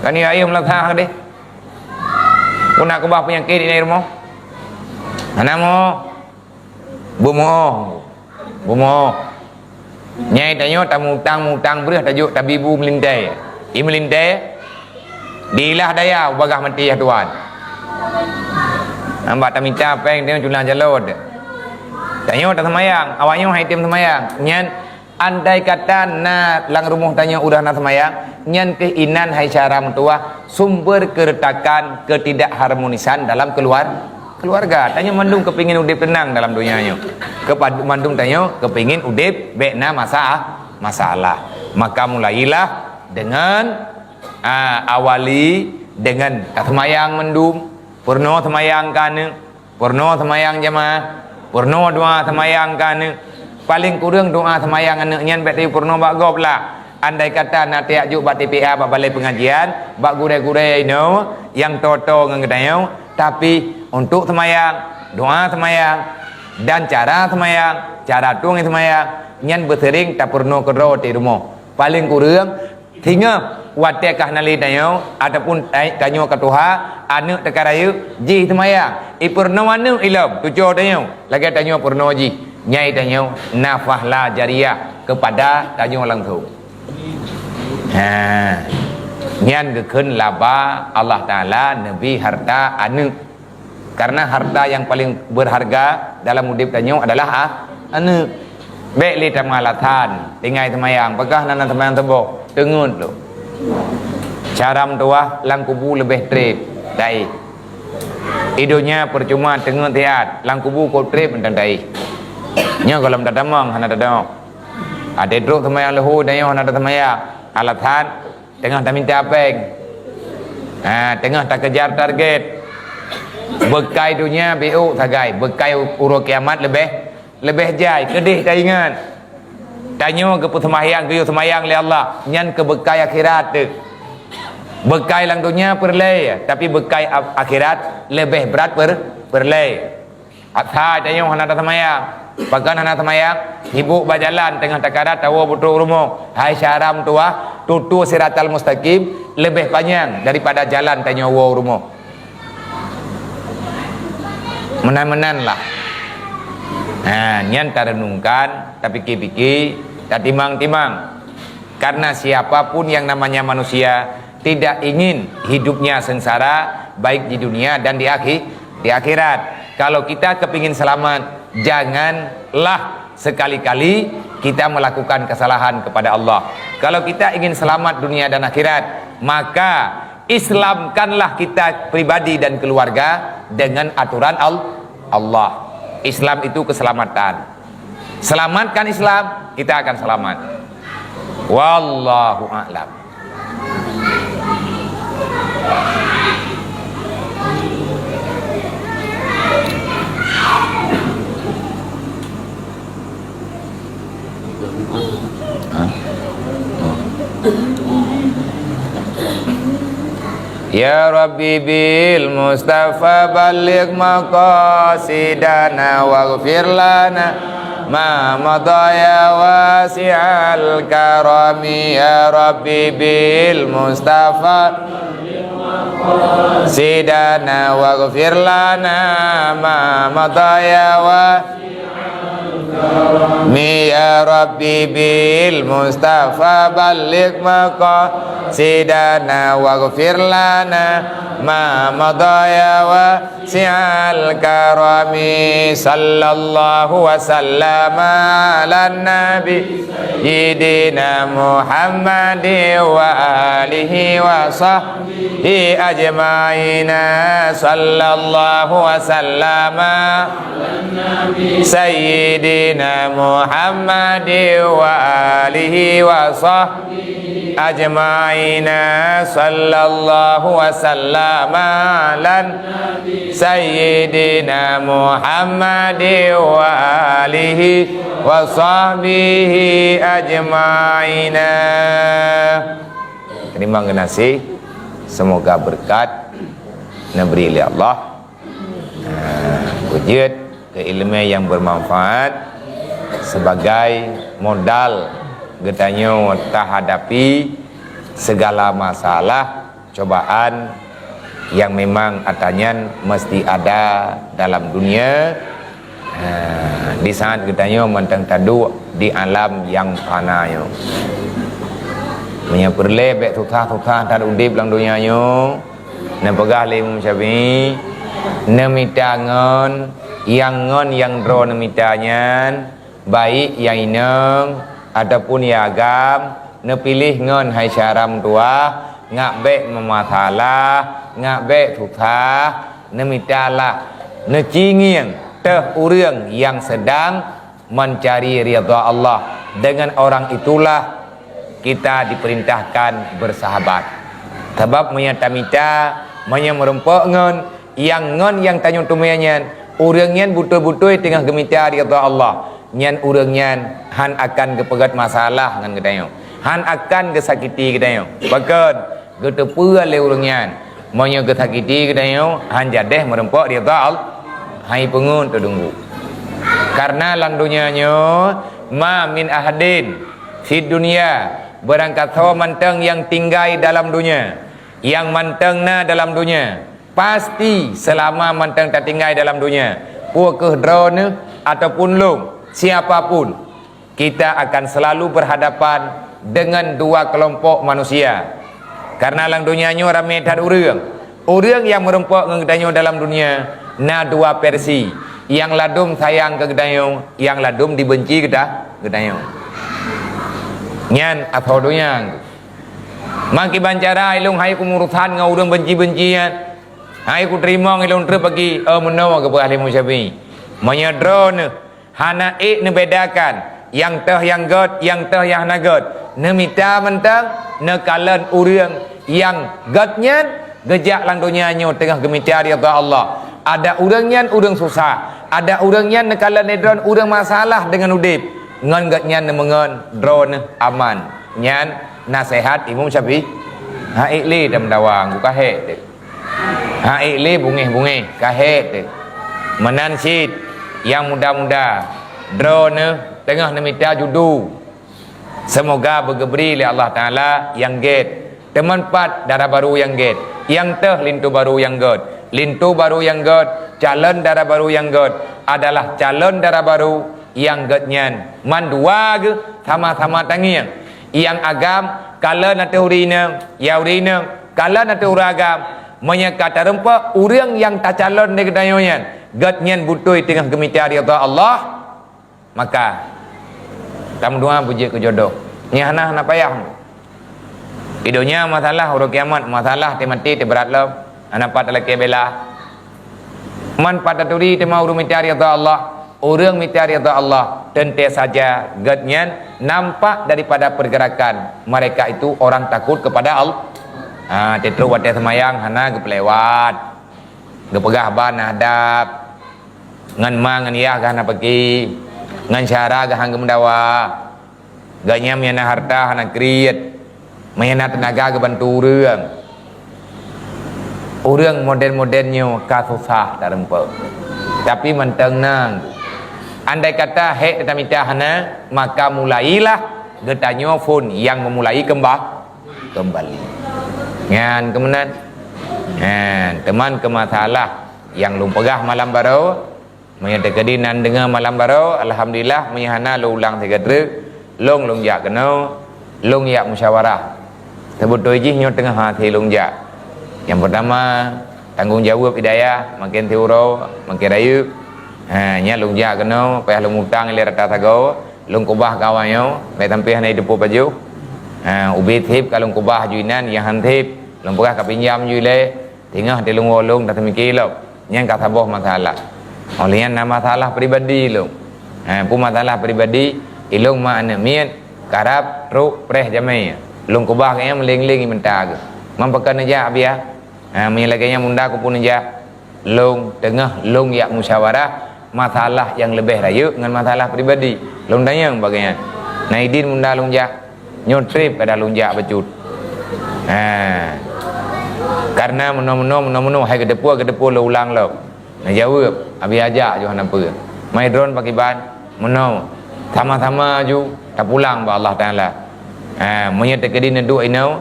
Kan ya ayeuk meulasah deh. Keu na keubah peunyakét di rumoh. Hana mo. Bumoe. Bumoe. Nyai tanyoe tamutang-mutang breueh tajok tabibu meulintée. I meulintée, diilah daya u bagaih maté ya Tuhan. Nambah tamita péng tanyoe culang jalot. Tanyoe taseumayang, awaknyoe hai tem seumayang. Nyan andai kata na lam rumoh tanyoe udah na seumayang, nyan keuh inan hai syara meutuwah sumber keuretakan, ketidakharmonisan dalam keuluar-, keluarga. Tanyoe mandum kepingin udeb tenang dalam dunia nyoe. Kepad-, mandum tanyoe kepingin udeb bek na masa-, masalah. Maka mulailah dengan, ah, awali dengan taseumayang mandum, peurunoe seumayang keu aneuk, peurunoe seumayang jamaah, peurunoe doa seumayang keu aneuk. Paléng kureueng doa seumayang aneuk nyan bek tayue peurunoe bak gob lah. Andai kata na tajak jok bak T P A, bak balai pengajian, bak gurée-gurée inoe nyang toe-toe ngon geutanyoe, tapi untuk seumayang, doa seumayang, dan cara seumayang, cara tueng seumayang, nyan beuseuring tapeurunoe keudroe di rumoh. Paléng kureueng, singoh watée ka hana lé tanyoe, ataupun ta-, tanyoe ka tuha, aneuk teuka rayeuk, jih seumayang. Ipeurunoe aneuk ilom, tujoh tanyoe, lagée tanyoe peurunoe jih. Nyan tanyoe na fahla jariyah keupada tanyoe langsong. Ha. Nyan geukheun laba Allah Taala neubri hareuta aneuk. Karena harta yang paling berharga dalam udeb tanyoe adalah, ah, aneuk. Bék lé tameualasan, tinggai seumayang, peugah na seumayang suboh, teungeut lom. Cara meutuwah lam kubu leubeh treb, taéh. Di donya peucuma teungeut siat, lam kubu kok treb mantong taéh. Nyoe gohlom tatamong hana tatamong. Até trok seumayang leuhô, tanyoe hana taseumayang. Alasan, teungoh tamita péng. Ha, teungoh takejar target. Beukai donya biôk sagai, beukai u-, uroe kiamat leubeh, leubeh jai. Keudeh taingat, tanyoe geupeuseumayang, geuyue seumayang lé Allah, nyan keu beukai akhirat teuh. Beukai lam donya peureulée, tapi beukai a-, akhirat leubeh brat per-, peureulée. Asai tanyoe hana taseumayang. Pakon hana seumayang? Sibok bak jalan, teungoh takarat tawoe beutrok rumoh. Hai syedara meutuwah, tutoe Siratal Mustaqim leubeh panyang daripada jalan tanyoe woe rumoh. Meunan-meunan lah. Ha, nyan tarenungkan, tapike-pike, tatimang-timang. Karena siapa pun yang namanya manusia tidak ingin hidupnya sengsara, baik di dunia dan di akhi-, di akhirat. Kalau kita kepingin selamat, janganlah sekali-kali kita melakukan kesalahan kepada Allah. Kalau kita ingin selamat dunia dan akhirat, maka Islamkanlah kita pribadi dan keluarga dengan aturan Al-, Allah. Islam itu keselamatan. Selamatkan Islam, kita akan selamat. Wallahu a'lam. Ya Rabbi bil Mustafa balligh maqasidana waghfir lana ma madha ya wasi'al karami. Ya Rabbi bil Mustafa sidana waghfir lana ma madha ya wa-, mi ya Rabbi bil Mustafa balligh maqasidana waghfir lana ma madha ya wasi'al karami. Sallallahu wa sallama ala nabi Sayyidina Muhammad wa alihi wa sahbihi ajma'ina. Sallallahu wa sallama Sayyidina Muhammad wa alihi wa sahbihi ajma'ina. Sallallahu wa sallama ala Sayyidina Muhammad wa alihi wa sahbihi ajma'ina. Terima kasih. Semoga berkat neubri lé Allah. Ha, beujeuet keu ileumèe nyang bermanfaat sebagai modal geutanyoe tahadapi segala masalah cobaan nyang memang atra nyan meusti ada dalam dunia, ha, di saat geutanyoe mantong taduek di alam nyang fana nyoe. Meunyoe peureulèe bèk susah-susah that udép lam dunia nyoe, neupeugah lé Imam Syafi'i, neumita ngon nyang, ngon nyang droe neumita nyan, baik nyang inong ataupun nyang agam, neupiléh ngon hai syedara meutuwah, ngat bèk meumasalah, ngat bèk susah, neumita lah. Neucingieng teuh ureuëng nyang seudang mencari ridha Allah. Dengan orang itulah kita diperintahkan bersahabat. Sabab meunyoe tamita, meunyoe meurumpok ngon nyang, ngon nyang tanyoe teumé nyan, ureuëng nyan beutôi-beutôi teungoh geumita ridha Allah, nyan ureuëng nyan hán akan geupeugét masalah ngon geutanyoe, hán akan geusakiti geutanyoe. Pakon? Geuteupeue lé ureuëng nyan, meunyoe geusakiti geutanyoe, hán jadeh meurumpok ridha Allah. Hai peungeut teudunggu. Karena lam donya nyoe, ma min ahadin fid dunya, barangkasoe mantong nyang tinggai dalam donya, nyang mantong na dalam donya, pasti seulama mantong tatinggai dalam donya, peu kheueh droeneuh ataupun lôn, siapa pun, kita akan selalu berhadapan dengan dua kelompok manusia. Karena lam donya nyoe ramé that ureuëng. Ureuëng nyang meurumpok ngon geutanyoe dalam donya na dua versi, nyang ladum sayang keu geutanyoe, nyang ladum dibenci geuta-, geutanyoe. Nyan asoe donya. Meukiban cara ilôn hai kumurusan ngon ureuëng benci-benci nyan. Hai kuteurimong ilôn treb bagi, oh, meunoe geupeugah lé Imam Syafi'i. Meunyoe droeneuh hana ék neubedakan nyang teuh nyang gét, nyang teuh nyang hana gét, neumita mantong, neukalon ureuëng nyang gét nyan geujak lam donya nyoe teungoh geumita ridha Allah. Ada ureuëng nyan ureuëng susah, ada ureuëng nyan neukalon lé droeneuh ureuëng masalah deungon udeb, ngon gét nyan neumeungon droeneuh aman. Nyan naseuhat Imam Syafi'i. Ha ék lé tameudawa, ku ka hék teuh. Ha ék lé bungéh-bungéh, ka hék teuh. Meunan cit, nyang muda-muda, droeneuh teungoh neumita judu. Seumoga beugeubri lé Allah Taala nyang gét. Teuma pat dara barô nyang gét, nyang teuh linto barô nyang gét. Linto barô nyang gét, calon dara barô nyang gét adalah calon dara barô nyang gét nyan mandua geuh sama-sama tangieng. Nyang agam, kalon ateueh ureuëng inong, ya ureuëng inong, kalon ateueh ureuëng agam, meunyoe ka tarumpok ureuëng nyang tacalon lé geutanyoe nyan, gét nyan beutôi teungoh geumita ridha Allah, maka tameudoa beujeuet keu jodoh. Nyan hana, hana payah. Di donya masalah, uroe kiamat masalah, teumaté teubrat lom, hana pat talakée bela. Man pat taturi teuma ureuëng mita ridha Allah. Ureuëng mita ridha Allah, teuntée saja gét nyan nampak daripada pergerakan mereka itu orang takut kepada Allah. Ha, teutrok watée seumayang hana geupeulewat. Geupeugah ban adab. Ngon ma ngon yah gah na peuki. Ngon syara gah han geumeudawa. Gobnyan meunyo na hareuta hana kriet, meunyo na teunaga geubantu ureuëng. Ureuëng model-model nyoe ka susah tarumpok. Tapi mantong nang, andai kata hék teutamita hana, maka mulailah geutanyoe phon nyang meumulai keumba-, keumbali. Nyan keuh meunan. Nyan, teuma keu masalah nyang lôn peugah malam baroe, meunyoe teukeudi nan deungoe malam baroe, alhamdulillah, meunyoe hana lôn ulang sigoe treuk, lôn, lôn jak keunoe, lôn jak musyawarah. Seubeutôi jih nyoe teungoh hase lôn jak. Nyang peurtama, tanggong jaweueb di dayah makin siuroe, makin rayeuk. Ha, nyan lôn jak keunoe, payah lôn utang ilée rata sagoe, lôn keubah keu awaknyoe, bèk sampoe hana jiteupeue pajoh. Ha, ubé sép ka lôn keubah aju inan, nyang han sép, lôn peugah ka pinjam aju ilée. Teungoh di lôn woe lôn taseumike lom, nyan ka saboh masalah. Óh lheueh nyan na masalah pribadi lôn. Ha, peue masalah pribadi, ilôn ma aneuk miet, karab trok preh jamé. Lôn keubah gobnyan meuléng-léng i meuta geuh. Man pakon neujak, Abiya? Ha, meunyo lagée nyan Bunda, keupeue neujak? Lôn teungoh lôn jak musyawarah masalah nyang leubeh rayeuk ngon masalah pribadi. Lôn tanyong bak gobnyan. Na idin Bunda lôn jak? Nyoe treb ka lôn jak bacut. Ha. Kareuna meunoe-meunoe, meunoe-meunoe, hai geuteupeue, geuteupeue lôn ulang lom. Neujaweueb, Abiya jak ju hana peue. Mai droen pakriban, meunoe. Sama-sama ju tapulang bak Allah Taala. Ha, meunyoe teukeudi neuduek inoe,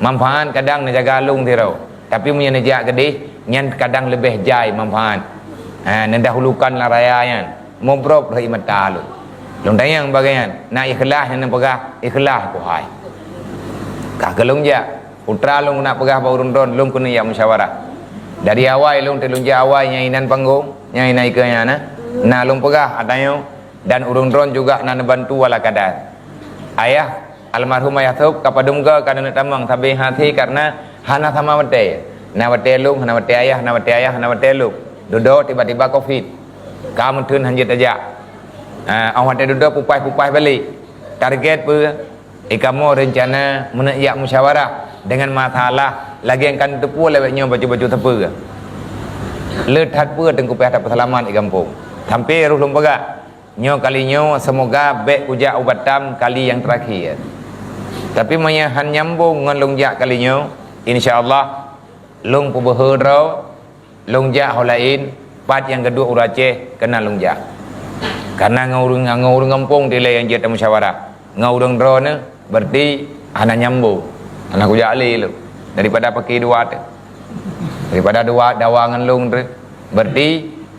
manfaat kadang neujaga lôn sidroe. Tapi meunyoe neujak keudeh, nyan kadang leubeh jai manfaat. Ha, neudahulukan lam raya nyan. Mubrok rhot ie mata lôn. Lôn tanyong bak gobnyan, na ikhlaih nyan neupeugah, ikhlaih keuh hai. Ka keuh lôn jak, putra lôn keuneuk peugah bak ureuëng droen, lôn keuneuk jak musyawarah. Dari awai lôn teuk lôn jak awai nyang inan panggong, nyang inan ikeue nyan na. Na lôn peugah ata nyoe, dan ureuëng droen juga na neubantu ala kadar. Ayah Almarhum Ayah Sop ka padum goe ka neuneuk tamong sabe hase kareuna hana sama watée. Na watée lôn, hana watée ayah, na watée ayah, hana watée lôn. Dudoe tiba-tiba covid. Ka meutheun hanjeuet tajak. Ah, 'oh watèe dudoe pupaih-pupaih balek. Target peue? Ikamoe reuncana meuneuk jak musyawarah deungon masalah lagèe nyang ka neuteupeue lé awak nyoe bacut-bacut sapeue. Le that peue Teungku payah tapeuseulamat i gampông. Sampoe roh lôn peugah, nyoe kali nyoe seumoga bèk kujak u Batam kali nyang teurakhé. Tapi meunyoe han nyambông ngon lôn jak kali nyoe, insya Allah lôn peubeuhe droe, lôn jak ho laén, pat nyang geuduek ureueng Aceh keunan lôn jak. Kareuna ngon ureueng, ngon ureueng gampông dilèe nyang jeuet tamusyawarah. Ngon ureueng droeneuh, berarti hana nyambông. Hana kujak lé lôn. Daripada paké dua teuh. Daripada dua dawa ngon lôn teuh. Berarti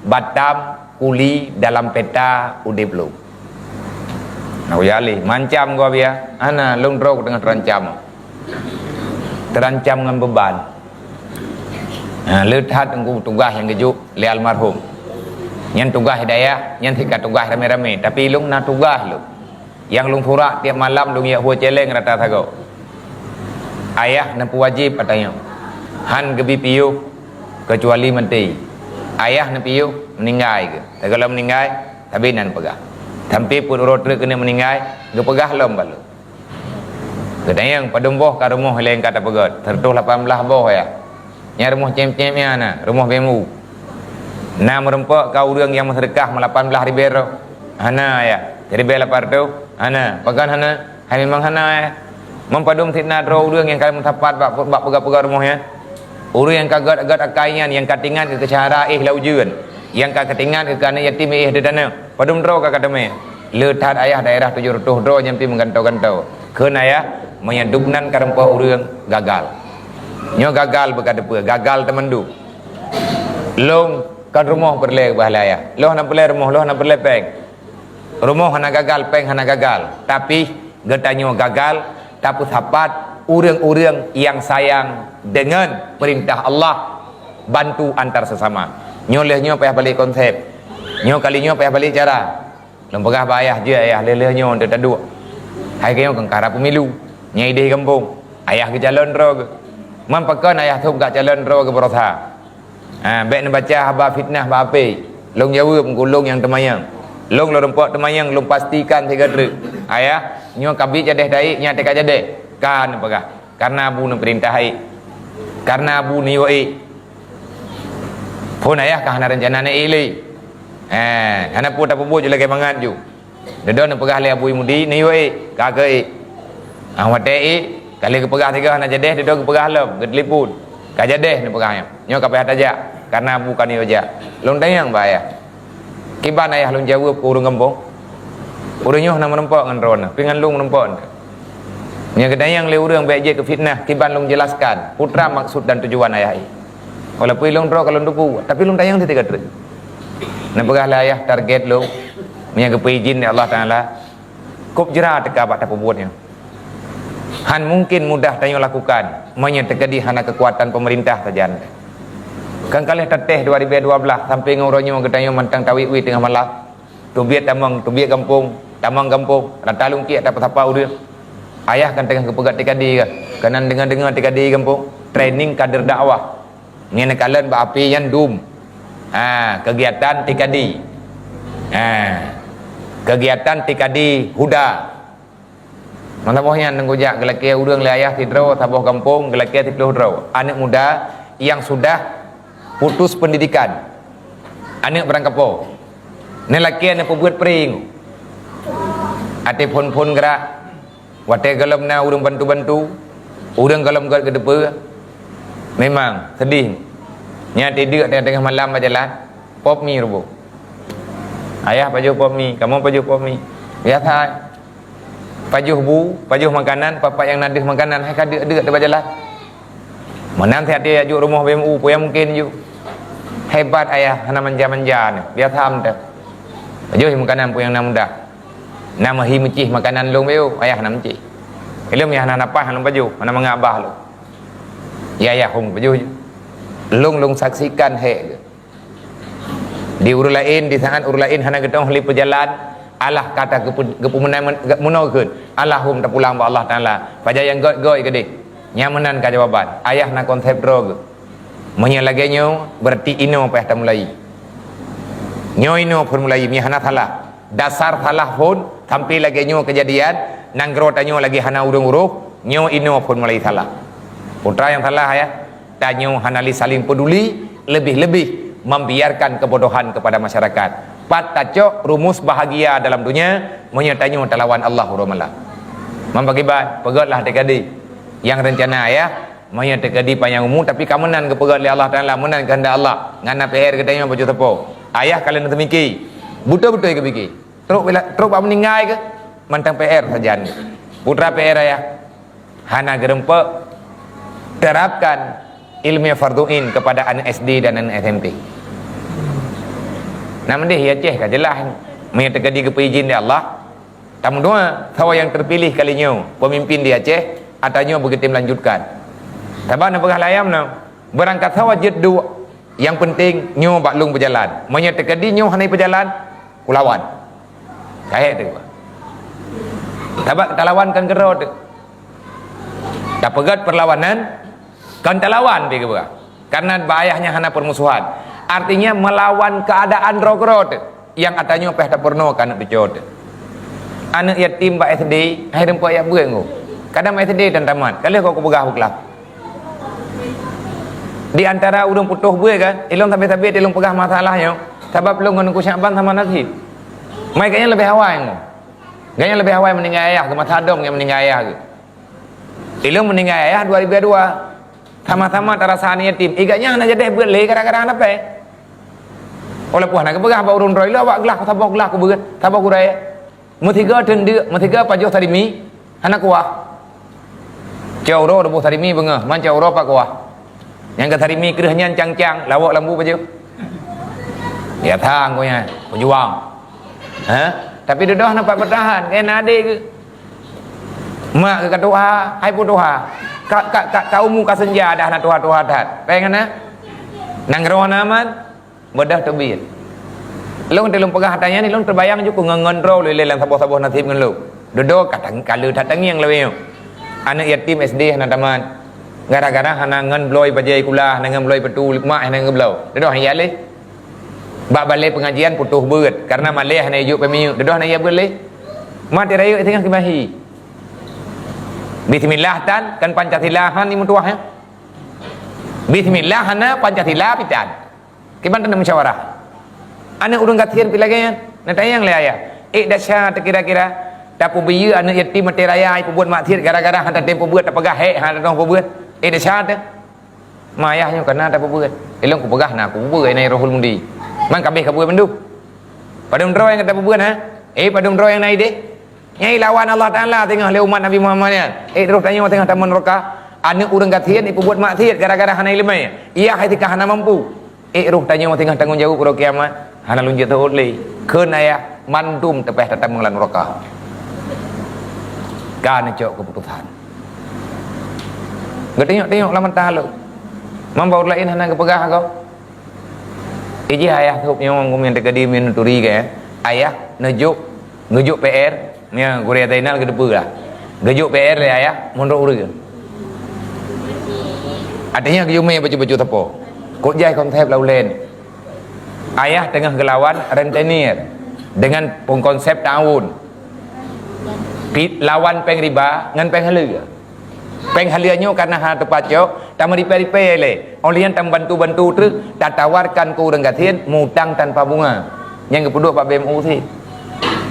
Batam kuli dalam peta udép lôn. Nah, kujak lé, mancam gob ya. Hana, lôn droe teungoh teurancam. Teurancam ngon beuban. Ha, le that Teungku tugaih nyang geujok lé almarhum. Nyan tugaih dayah, nyan sit ka tugaih ramé-ramé. Tapi lôn na tugaih lôn. Nyang lôn surak tiep malam lôn jak hue cèlèng rata sagoe. Ayah neupeuwajéb ata nyoe. Han geubi piôh keucuali maté. Ayah neupiôh meuninggai geuh. Sigohlom meuninggai, sabe na neupeugah. Sampoe peuet uroe treuk keuneuk meuninggai, geupeugah lom bak lôn. Geutanyong, padum boh ka rumoh ilèe nyang ka tapeugöt? Siratoh lapan blah boh, Yah. Nyan rumoh cém-cém nyan na, rumoh B M U. Na meurumpok ka ureueng nyang meuseudeukah meulapan blah ribèe droe? Hana, Yah. Siribèe lapan reutôh? Hana. Pakon hana? Hai memang hana, Yah. Meupadum sit na droe ureueng nyang ka meusapat bak, bak peugah-peugah rumoh nyan? Ureueng nyang ka göt-göt akai nyan, nyang ka teuingat keu syedara éh lam ujeuen, nyang ka teuingat keu aneuk yatim éh di tanoh, padum droe ka kateumé. Le that ayah daerah tujoh reutôh droe nyan pih meugantoe-gantoe. Kheun ayah, meunyoe dum nan ka rumpok ureueng, gagal. Nyoe gagal beuka teupeue, gagal teumandum. Lôn kon rumoh peureulèe bah lé ayah. Lôn hana peureulèe rumoh, lôn hana peureulèe péng. Rumoh hana gagal, péng hana gagal, tapi geutanyoe gagal tapeusapat ureueng-ureueng nyang sayang deungon peurintah Allah, bantu antar sesama. Nyoe lheueh nyoe payah balek konsep. Nyoe kali nyoe payah balek cara. Lôn peugah bak ayah, jeuet ayah, lheueh-lheueh nyoe enteuk taduek. Hai keuh nyoe keu kara pemilu. Nyan idéh gampông. Ayah geucalon droe geuh. Man pakon ayah sôb gak calon droe geuh beurosa? Ha, bèk neubaca haba fitnah bak H P. Lôn jaweueb, ulôn nyang teumanyong. Lôn lôn rumpok teumanyong, lôn pastikan sigoe treuk. Ayah, nyoe ka bi jadeh taék, nyan teuka jadeh. Ka neupeugah, kareuna Abu neupeurintah ék. Kareuna Abu neuyue ék. Phon ayah ka hana reuncana neuék lé. Ha, hana peue tapeubuet ju lagèe mangat ju. Dudoe neupeugah lé Abu Mudi, neuyue ék, ka keu ék. Ah, watèe ék, ka lheueh geupeugah sigoe hana jadeh, dudoe geupeugah lom, geutelepon. Ka jadeh neupeugah nyan. Nyoe ka payah tajak, kareuna Abu ka neuyue jak. Lôn tanyong bak ayah. Kiban ayah lôn jaweueb keu ureueng gampông? Ureueng nyoe hana meurumpok ngon droeneuh, pi ngon lôn meurumpok. Nyoe geutanyong lé ureueng bèk jeuet keu fitnah, kiban lôn jeulaskan peue treuk maksud dan tujuan ayah ék. Walaupun lôn droe ka lôn teupeue, tapi lôn tanyong sigoe treuk. Neupeugah lé ayah target lôn, meunyoe geupeuidhin lé Allah Taala, kôb jra teuka bak tapeubuet nyoe. Han mungken mudah tanyoe lakukan, meunyoe teukeudi hana keukuatan peumeurintah sajan. Kan ka lheueh tatéh dua ribèe dua blah sampoe ngon uroe nyoe geutanyoe mantong tawét-wét teungoh malam. Teubiet tamong, teubiet gampông, tamong gampông, rata lungkiek tapeusapa ureueng. Ayah kan teungoh geupeugöt tikadi kah? Keunan deungoe-deungoe tikadi gampông, training kader dakwah. Nyan neukalon bak api nyan dum. Ha, kegiatan tikadi. Ha, kegiatan tikadi huda. Masa boh nyan neugujak geulakèe ureueng lé ayah sidroe saboh gampông, geulakèe siplôh droe. Aneuk muda yang sudah putus pendidikan. Aneuk barangkapo. Neulakèe neupeubuet pring. Até phon-phon gerak. Watèe gohlom na ureueng bantu-bantu, ureueng gohlom göt geuteupeue. Memang seudeh. Nyan tideuk teungoh-teungoh malam bak jalan, pop mi ruboh. Ayah pajoh pop mi, kamoe pajoh pop mi. Biasa. Pajoh bu, pajoh makanan, pat-pat nyang na deuh makanan, hai ka deuk-deuk teubak jalan. Meunan siat jijak rumoh B M U, peue nyang mungken ju. Hebat ayah, hana manja-manja nyoe. Biasa mantong. Pajoh makanan peue nyang na mudah. Na meuhi meucih makanan lôn beu, ayah hana meucih. Ilôn yah hana nafah lôn pajoh, hana mangat abah lôn. Ya, ya, hom pajoh ju. Lôn, lôn saksikan hék geuh. Di ureueng laén, di saat ureueng laén hana geutanyoe lé peujalan, alah ka tageupeu-, geupeumeunai men-, meunoe kheun, alah hom tapulang bak Allah Taala. Pajan nyang göt-göt keudeh. Nyan meunan ka jawaban. Ayah na konsep droe geuh. Meunyoe lagée nyoe, berarti inoe payah tamulai. Nyoe inoe phon mulai, meunyoe hana salah. Dasar salah phon, sampai lagée nyoe keujadian, nanggroe tanyoe lagée hana ureuëng uroh, nyoe inoe phon mulai salah. Peue nyang salah, ya? Tanyoe hana lé saling peduli, lebih-lebih membiarkan kebodohan kepada masyarakat. Pat tacok rumus bahagia dalam dunia, meunyoe tanyoe talawan Allah uroe malam. Mam pakriban, peugét lah até kadi. Nyang rencana, ya, meunyoe teukeudi panyang umu, tapi ka meunan geupeugét lé Allah Taala, meunan keuheundak Allah. Ngon na P R geutanyoe bacut sapo. Ayah ka lheueh neuseumiké. Beutôi-beutôi geupike. Trok bila, trok bak meuninggai keuh, mantong P R sajan. Peue P R, ayah? Hana geureumpok terapkan ilmu fardhu ain kepada aneuk S D dan aneuk S M P. Nah, meudeh di Aceh ka jeulaih, meunyoe teukeudi geupeuidhin lé Allah, tameudoa, sawa nyang terpilih kali nyoe pemimpin di Aceh, ata nyoe beugeutem lanjutkan. Sabab na peugah lam ayat nyoe, beurangkat sawa jeuet duek, nyang penting nyoe bak lôn beujalan. Meunyoe teukeudi nyoe hana jipeujalan, kulawan. Ka hék teuh. Sabab talawan kon keudroe teuh. Tapeugét perlawanan, kon talawan pih geupeugah. Karena bak ayah nyan hana permusuhan. Artinya melawan keadaan droe keudroe teuh. Nyang ata nyoe payah tapeurunoe keu aneuk cucoe teuh. Aneuk yatim bak S D, hai rumpok jak beuet ngon. Kadang bak S D dan tamat, ka lheueh kok kupeugah beukeulaku. Di antara ureuëng putôh beuet kan, ilôn sabe-sabe ilôn peugah masalah nyoe, sabab lôn ngon Teungku Syakban sama nasib. Mai gobnyan leubeh awai ngon. Gobnyan leubeh awai meuninggai ayah geuh, masa dong nyang meuninggai ayah geuh. Ilôn meuninggai ayah dua ribu dua. Sama-sama tarasa aneuk yatim. Igat nyan hana jadeh beuet lé gara-gara hana pèng. Walaupun hana geupeugah bak ureuëng droe ilôn, awak glah, saboh glah kubeuet, saboh gurée. Meusigoe teundeuk, meusigoe pajoh sarimi, hana kuah. Cok uroe deuboh sarimi beungoh, man cok uroe pat kuah. Nyang keu sarimi kreueh nyan cang-cang, lawok lambu pajoh. Ya thang ko nyan, peujuang. Ha? Tapi dudoe hana pat beutahan, keu na adé geuh. Mak geuh ka tuha, hai pun tuha. Ka, ka, ka, ka umu ka seunja dah na tuha-tuha that. Péng hana? Nanggroe hana aman? Beudôh teubiet. Lôn teuh lôn peugah ata nyan, lôn teubayang ju ku ngon, ngon droe lé lam saboh-saboh nasib ngon lôn. Dudoe ka tang-, ka le that tangieng lawée nyoe. Aneuk yatim S D hana tamat. Gara-gara hana ngon bloe bajée sikula, hana ngon bloe peutu, mak hana ngon bloe. Dudoe hana jak lé. Bak balée pengajian putôh beuet, karena malée hana jijok peuminyéuk. Dudoe hana jak beuet lé. Mak teuh rayeuk teungoh keumahi. Bismillah tan, kan Pancasila han imeutuwah, ya. Bismillah hana, Pancasila pih tan. Kiban tan musyawarah. Aneuk ureuëng gasien pih lagée nyan. Na tanyong lé ayah. Ék desya teuh kira-kira. Tapeubiyeu aneuk yatim maté raya, ai peubuet maksiet gara-gara hana tatem peubuet, tapeugah hék hana teuntông peubuet. Ék desya teuh. Ma ayah nyoe kana tapeubuet. Ilôn kupeugah na kupeubuet, na Rohul Mudi. Man ka abéh kapeubuet mandum. Padum droe nyang ka tapeubuet, ha? Eh, padum droe nyang na idéh? Nyang ilawan Allah Taala teungoh lé umat Nabi Muhammad nyan. Ék roh tanyoe teungoh tamong neuraka. Aneuk ureuëng gasien ipeubuet maksiet gara-gara hana iéleumé. Iya hai teuka hana mampu. Ék roh tanyoe teungoh tanggong jaweueb uroe kiamat. Hana lôn jeuet teuôt lé. Kheun ayah, mandum teupéh tatamong lam neuraka. Ka neucok keuputosan. Geutanyong-tanyong lam mata lôn. Mamba ureuëng laén hana geupeugah gob. Ijih ayah sôb nyoe geumieng teukeudi meunuturi keu ayah, neujok, neujok P R, nyan gurée Zainal geuteupeue lah. Geujok P R lé ayah meunurot ureuëng. Artinya geuyue mé bacut-bacut sapo. Kok jai konsep lam ulée. Ayah teungoh geulawan rentenir dengan pengkonsep ta'awun. Pi-, lawan péng riba ngon péng haleue. Péng haleue nyoe karena hana teupacok, tameuripée-ripée lé. Óh lheueh nyan tabantu-bantu treuk, tatawarkan keu ureuëng gasien, mutang tanpa bunga. Nyang geupeuduek bak B M U sit.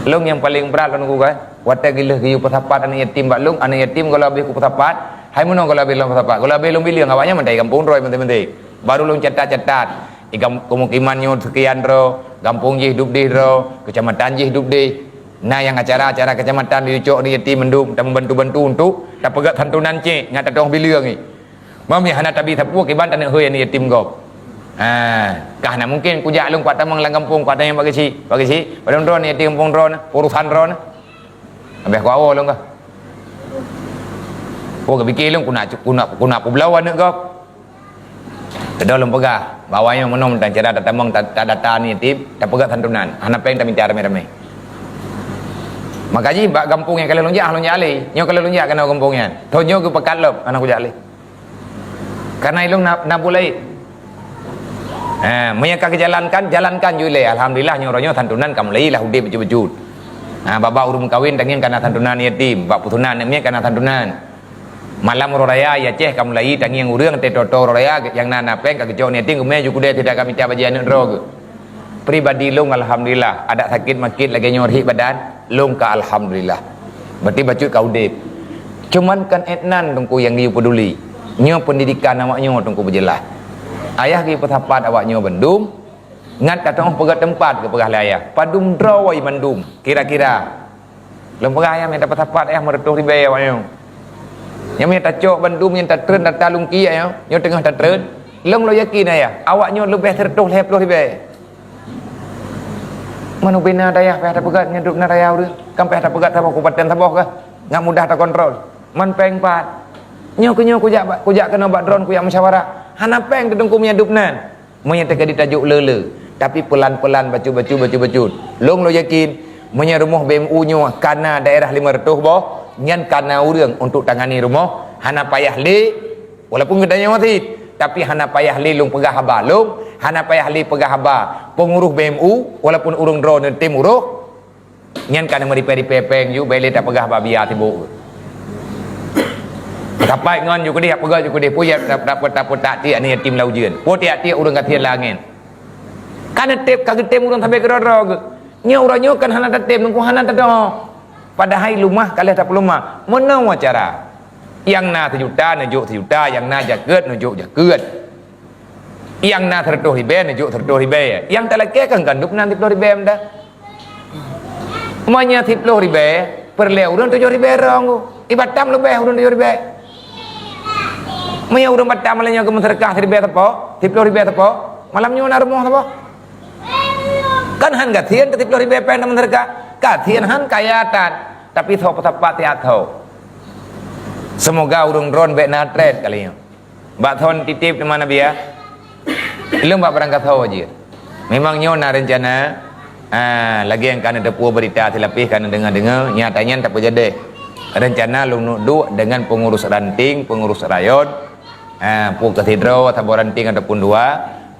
Lôn nyang paleng brat lôn gugah, watée geulheueh geuyue peusapat aneuk yatim bak lôn, aneuk yatim gohlom abéh kupeusapat, hai meunoe gohlom abéh lôn peusapat, gohlom abéh lôn bileueng, awaknyan meuntée gampông droe meuntée-meuntée. Baru lôn catat-catat, di gam-, pemukiman nyoe seukian droe, gampông jih dub deh droe, keucamatan jih dub deh. Na nyang acara-acara keucamatan jicok aneuk yatim mandum, tameubantu-bantu untuk tapeugét santunan cék, ngat tatong bileueng ngi. Meunyoe hana tabi sapeue kiban taneuk hôi aneuk yatim gob. Ha, kah na mungkin kujak lôn kuat tamong lam gampông, kuat tanyong bak geuchik, bak geuchik, padum droe aneuk yatim gampông droe na, urosan droe na. Habéh kuawoe lôn kah. Oh, geupike lôn kuna, kuna, kuna peubloe aneuk gob. Keudroe lôn peugah, bahwa nyoe meunoe mantong cara tatamong ta-, tadata aneuk yatim, tapeugét santunan, hana péng taminta ramé-ramé. Maka jih bak gampông nyang ka lheueh lôn jak, lôn jak lé. Nyoe ka lheueh lôn jak keunoe gampông nyan. Thon nyoe geupeugah lom, hana kujak lé. Karena ilôn na, na buet laén. Ha, meunyo ka geujalankan, jalankan ju ilée. Alhamdulillah, nyoe uroe nyoe santunan ka mulai lah udeb bacut-bacut. Ha, bak-bak ureuëng meukawen tangieng ka na santunan yatim, bak peusuna aneuk miet ka na santunan. Malam uroe raya, i Aceh ka mulai tangieng ureuëng teutoe-toe uroe raya nyang na, na péng ka geucok yatim, geumé ju keudée tidak ka mita bajée aneuk droe geuh. Pribadi lôn, alhamdulillah, adak sakét makét lagée nyoe rhit badan, lôn ka alhamdulillah. Berarti bacut ka udeb. Cuman kan étnan Teungku nyang geuyue peuduli. Nyoe pendidikan awak nyoe Teungku beujeulaih. Ayah geuyue peusapat awak nyoe bandum, ngat ka teungoh peugah teumpat geupeugah lé ayah. Padum droe wai mandum, kira-kira. Lôn peugah ayah mita peusapat ayah meureutoh ribée awak nyoe. Nyang mita cok bandum nyang tatreun data lungki ayah, nyoe teungoh tatreun. Lôn lôn yakin ayah, awak nyoe leubeh seureutoh lhée ploh ribée. Manu bina dayah payah tapeugét nyan dub na raya ureuëng. Kan payah tapeugét saboh kabupaten saboh kah? Ngat mudah takontrol. Man péng pat. Nyoe keu nyoe kujak ba-, kujak keunoe bak droen kujak musyawarah. Hana péng teudeungku meunyo dub nan. Meunyo teuka di tajuk le-le. Tapi pelan-pelan bacut-bacut bacut-bacut. Lôn lôn yakin, meunyo rumoh B M U nyoe kana daerah lima ratus boh, nyan kana ureuëng untuk tangani rumoh, hana payah lé. Walaupun geutanyoe cit, tapi hana payah lé lôn peugah haba lôn, hana payah lé peugah haba peungurus B M U, walaupun ureuëng droeneuh tem urôh, nyan ka na meuripée-ripée péng ju, bék lé tapeugah haba biya sibok. Sapai ngon ju keudeh, peugah ju keudeh, peue jak dap-, dap-, dap-, dap-, tak tiek aneuk yatim lam ujeuen. Peue tiek-tiek ureuëng gasien lam angén. Ka na teb, ka geutem ureuëng sabe keudroe-droe geuh. Nyoe uroe nyoe kan hana tatem, nungku hana tadoe. Padahai lumah ka lheueh tapeuleumah. Meunoe cara. Nyang na seujuta neujok seujuta, nyang na jakeuet neujok jakeuet. Nyang na seureutoh ribée neujok seureutoh ribée. Nyang talakée kan kandub nan siploh ribée meudah. Meunyo siploh ribée, peureulée ureuëng tujoh ribée rong. I Batam leubeh ureuëng tujoh ribée. Meunyo ureuëng Batam malam nyoe geumeuseudeukah siribée sapo, siploh ribée sapo, malam nyoe na rumoh sapo. Kan han gasien teu siploh ribée péng tameuseudeukah. Gasien han kaya tan, tapi soe peusapat siat soe. Seumoga ureuëng droen bék na tren kali nyoe. Bak thon titip teuma Nabiah, lôn bak barangkasoe jih. Memang nyoe na reuncana, ah, lagée nyang ka neuteupeue beurita silapeh ka neudeungoe-deungoe, nyata nyan tapeujadeh. Reuncana lôn duek deungon peungurus ranting, peungurus rayot, ah, peue keu sidroe saboh ranting ataupun dua,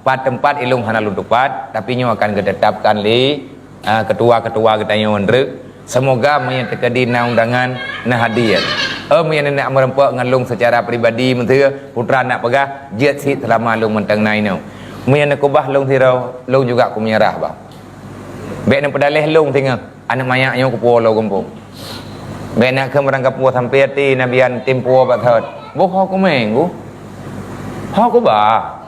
pat teumpat ilôn hana lôn tupat, tapi nyoe akan geutetapkan lé ah, ketua-ketua geutanyoe nyan treuk. Seumoga meunyo teukeudi na undangan, na hadir. Oh, meunyo neunak meureumpok ngon lôn seucara pribadi, meuseu putra nak peugah, jeuet cit seulama lôn mantong na inoe. Meunyo neukeubah lôn sidroe, lôn juga kumeunyeurah bah. Bék neupeudaleh lôn singoh, aneuk manyak nyoe kupuwoe lom gampông. Bék nak keu meurangkapeue sampoe até Nabiah tem puwoe bak thot. Boh ho kumeng ku. Ho kubah.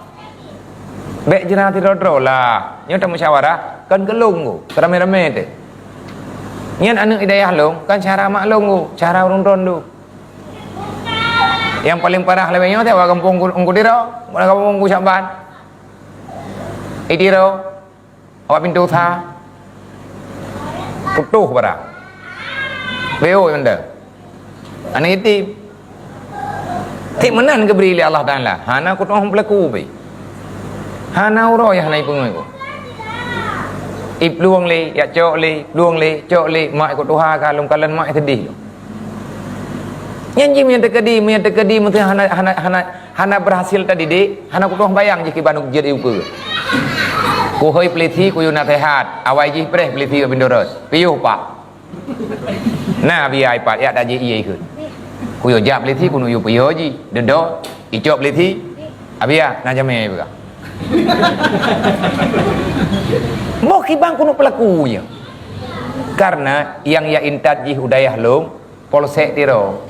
Bék jeurah sidroe-droe lah. Nyoe tamusyawarah, kon keu lôn ku, ramé-ramé teuh. Nyan aneuk i dayah lôn, kan syara mak lôn ku, syara ureuëng droen tu. Nyang paleng parah lagée nyoe teuh awak gampông ku, ku Tiro, awak gampông ku Syakban. I Tiro, awak pintoe sa. Putôh barang. Beu mantong. Aneuk yatim. Tik meunan geubri lé Allah Taala. Hana kutu'oh peulaku pih. Hana uroe hana ipeungui ku. Iplueng lé, jak cok lé, plueng lé, cok lé, mak ikut tuha ka lom kalon mak sedih lom. Nyan jih meunyo teukeudi, meunyo teukeudi meuseu hana, hana, hana, hana berhasil tadidik, hana kutu'oh bayang jih kiban jeuet iukeue. Kuhôi peulisi kuyue naseuhat, awai jih preh peulisi bak pintoe rot. Piôh pak. Na biya ipat yak taji ié ikheun. Kuyue jak peulisi keuneuk yue piôh jih. Dedo, icok peulisi. Abiya na jamé peugah. Boh kiban keuneuk peulaku nyan. Karena nyang yak intat jih u dayah lôn, Polsek Tiro.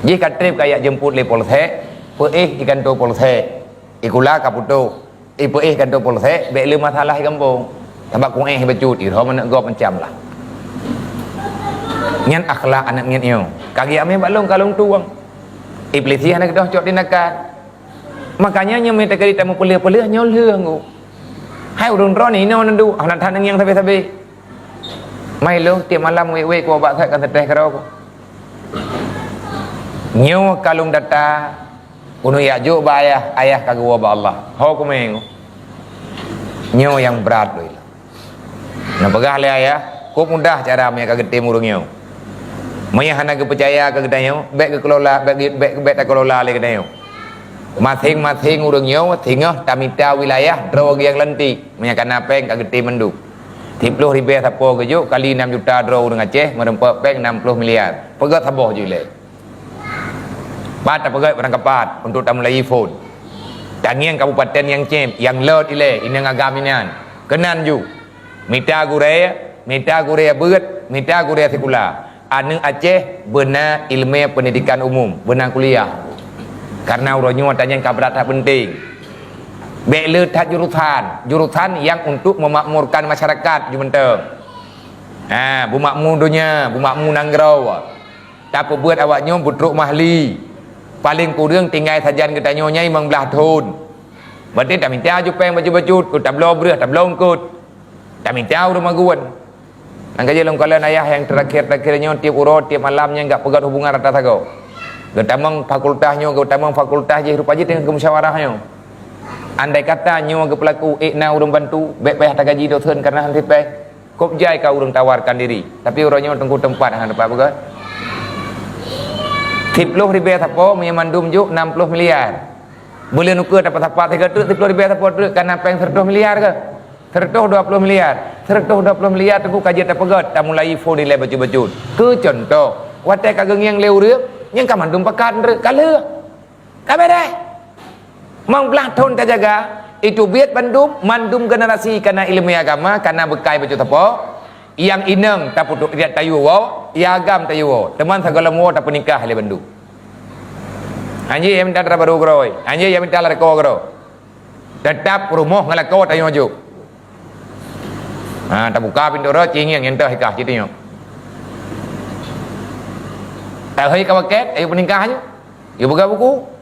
Jih ka trép ka yak jemput lé polsek, peuéh i kanto polsek. Ikula ka putôh. Ipeuéh kanto polsek, bék le masalah i gampông. Sabab kuéh bacut, iroh manök gob macam lah. Nyan akhlak aneuk miet nyoe. Ka geujak mé bak lôn ka lôn tueng. Iblih hana geudoh cok tindakan. Makanya nyoe mita keu tamu peuleueh-peuleueh nyoe lheueh ngu. Hai ureuëng droe ni inoe neuduek, hana that neungieng sabe-sabe. Mai lôn tiep malam wék-wék ku bak that kan seuteh keudroe ku. Nyoe ka lôn data. Keuneuk jak jok bak ayah, ayah ka geuwoe bak Allah. Ho kumeng. Nyoe nyang brat lom. Neupeugah lé ayah, kok mudah cara meunyo ka geutem ureuëng nyoe. Meunyo hana geupeucaya keu geutanyoe, bék geukelola, bék, bék, bék takelola lé geutanyoe. Maséng-maséng ureuëng nyoe singoh tamita wilayah droe nyang lantik, meunyo kana péng ka geutem mandum. Siplôh ribée sapo geujok kali nam juta droe ureuëng Aceh, meureumpok péng nam plôh miliar. Peugét saboh ju ilée. Pat tapeugét barang kapat untuk tamulai phon. Tangieng kabupaten nyang céb, nyang lot ilée, inong agam inan. Keunan ju. Mita gurée, mita gurée beuet, mita gurée sikula. Aneuëk Aceh beuna ileumé peundidikan umum, beuna kuliah. Karena uroe nyoe tangieng ka brat that penting. Bék le that jurusan, jurusan nyang untuk memakmurkan masyarakat ju mantong. Ha, beumakmu donya, beumakmu nanggroe. Tapeubeuet awak nyoe beutrok mahli. Paleng kureueng tinggai sajan geutanyoe nyan limong blaih thon. Berarti tamita ju péng bacut-bacut, keu tabloe breueh, tabloe eungkot. Tamita ureuëng magun. Nyang ka jeuet lôn kalon ayah nyang terakhir-terakhir nyoe tieb uroe, tieb malam nyan gak peugét hubungan rata sagoe. Geutamong fakultas nyoe, geutamong fakultas jih, rupa jih teungoh geumusyawarah nyoe. Andai kata nyoe geupeulaku ék na ureuëng bantu, bék payah tagaji dosen karena han sipéh. Kop jai ka ureuëng tawarkan diri, tapi uroe nyoe teungku teumpat hana teumpat peugét. Siplôh ribée sapo meunyo mandum jok nam plôh miliar. Buleuen ukeue tapat-tapat sigoe treuk siplôh ribée sapo treuk kana péng seureutôh miliar keu? Seureutôh dua plôh miliar. Seureutôh dua plôh miliar teungku ka jeuet tapeugét, tamulai phon ilée bacut-bacut. Keu cuntoh, watée ka geungieng lé ureuëng, nyang ka mandum pakat treuk ka lheueh. Ka beres. Limong blaih thon tajaga, itu biet bandum, mandum generasi kana ileumé agama, kana beukai bacut sapo, nyang inong tapeuduek riet tayue woe, nyang agam tayue woe, teuma sigohlom woe tapeunikah lé bandum. Hanjeuet nyang minta dara barô keudroe, hanjeuet nyang minta lakoe keudroe. Teutap rumoh ngon lakoe tayue jok. Ha, tabuka pintoe rot, cingieng nyang teuh hikah cit nyoe. Tahôi ka waket, ayo peunikah nyoe. Yue peugah buku.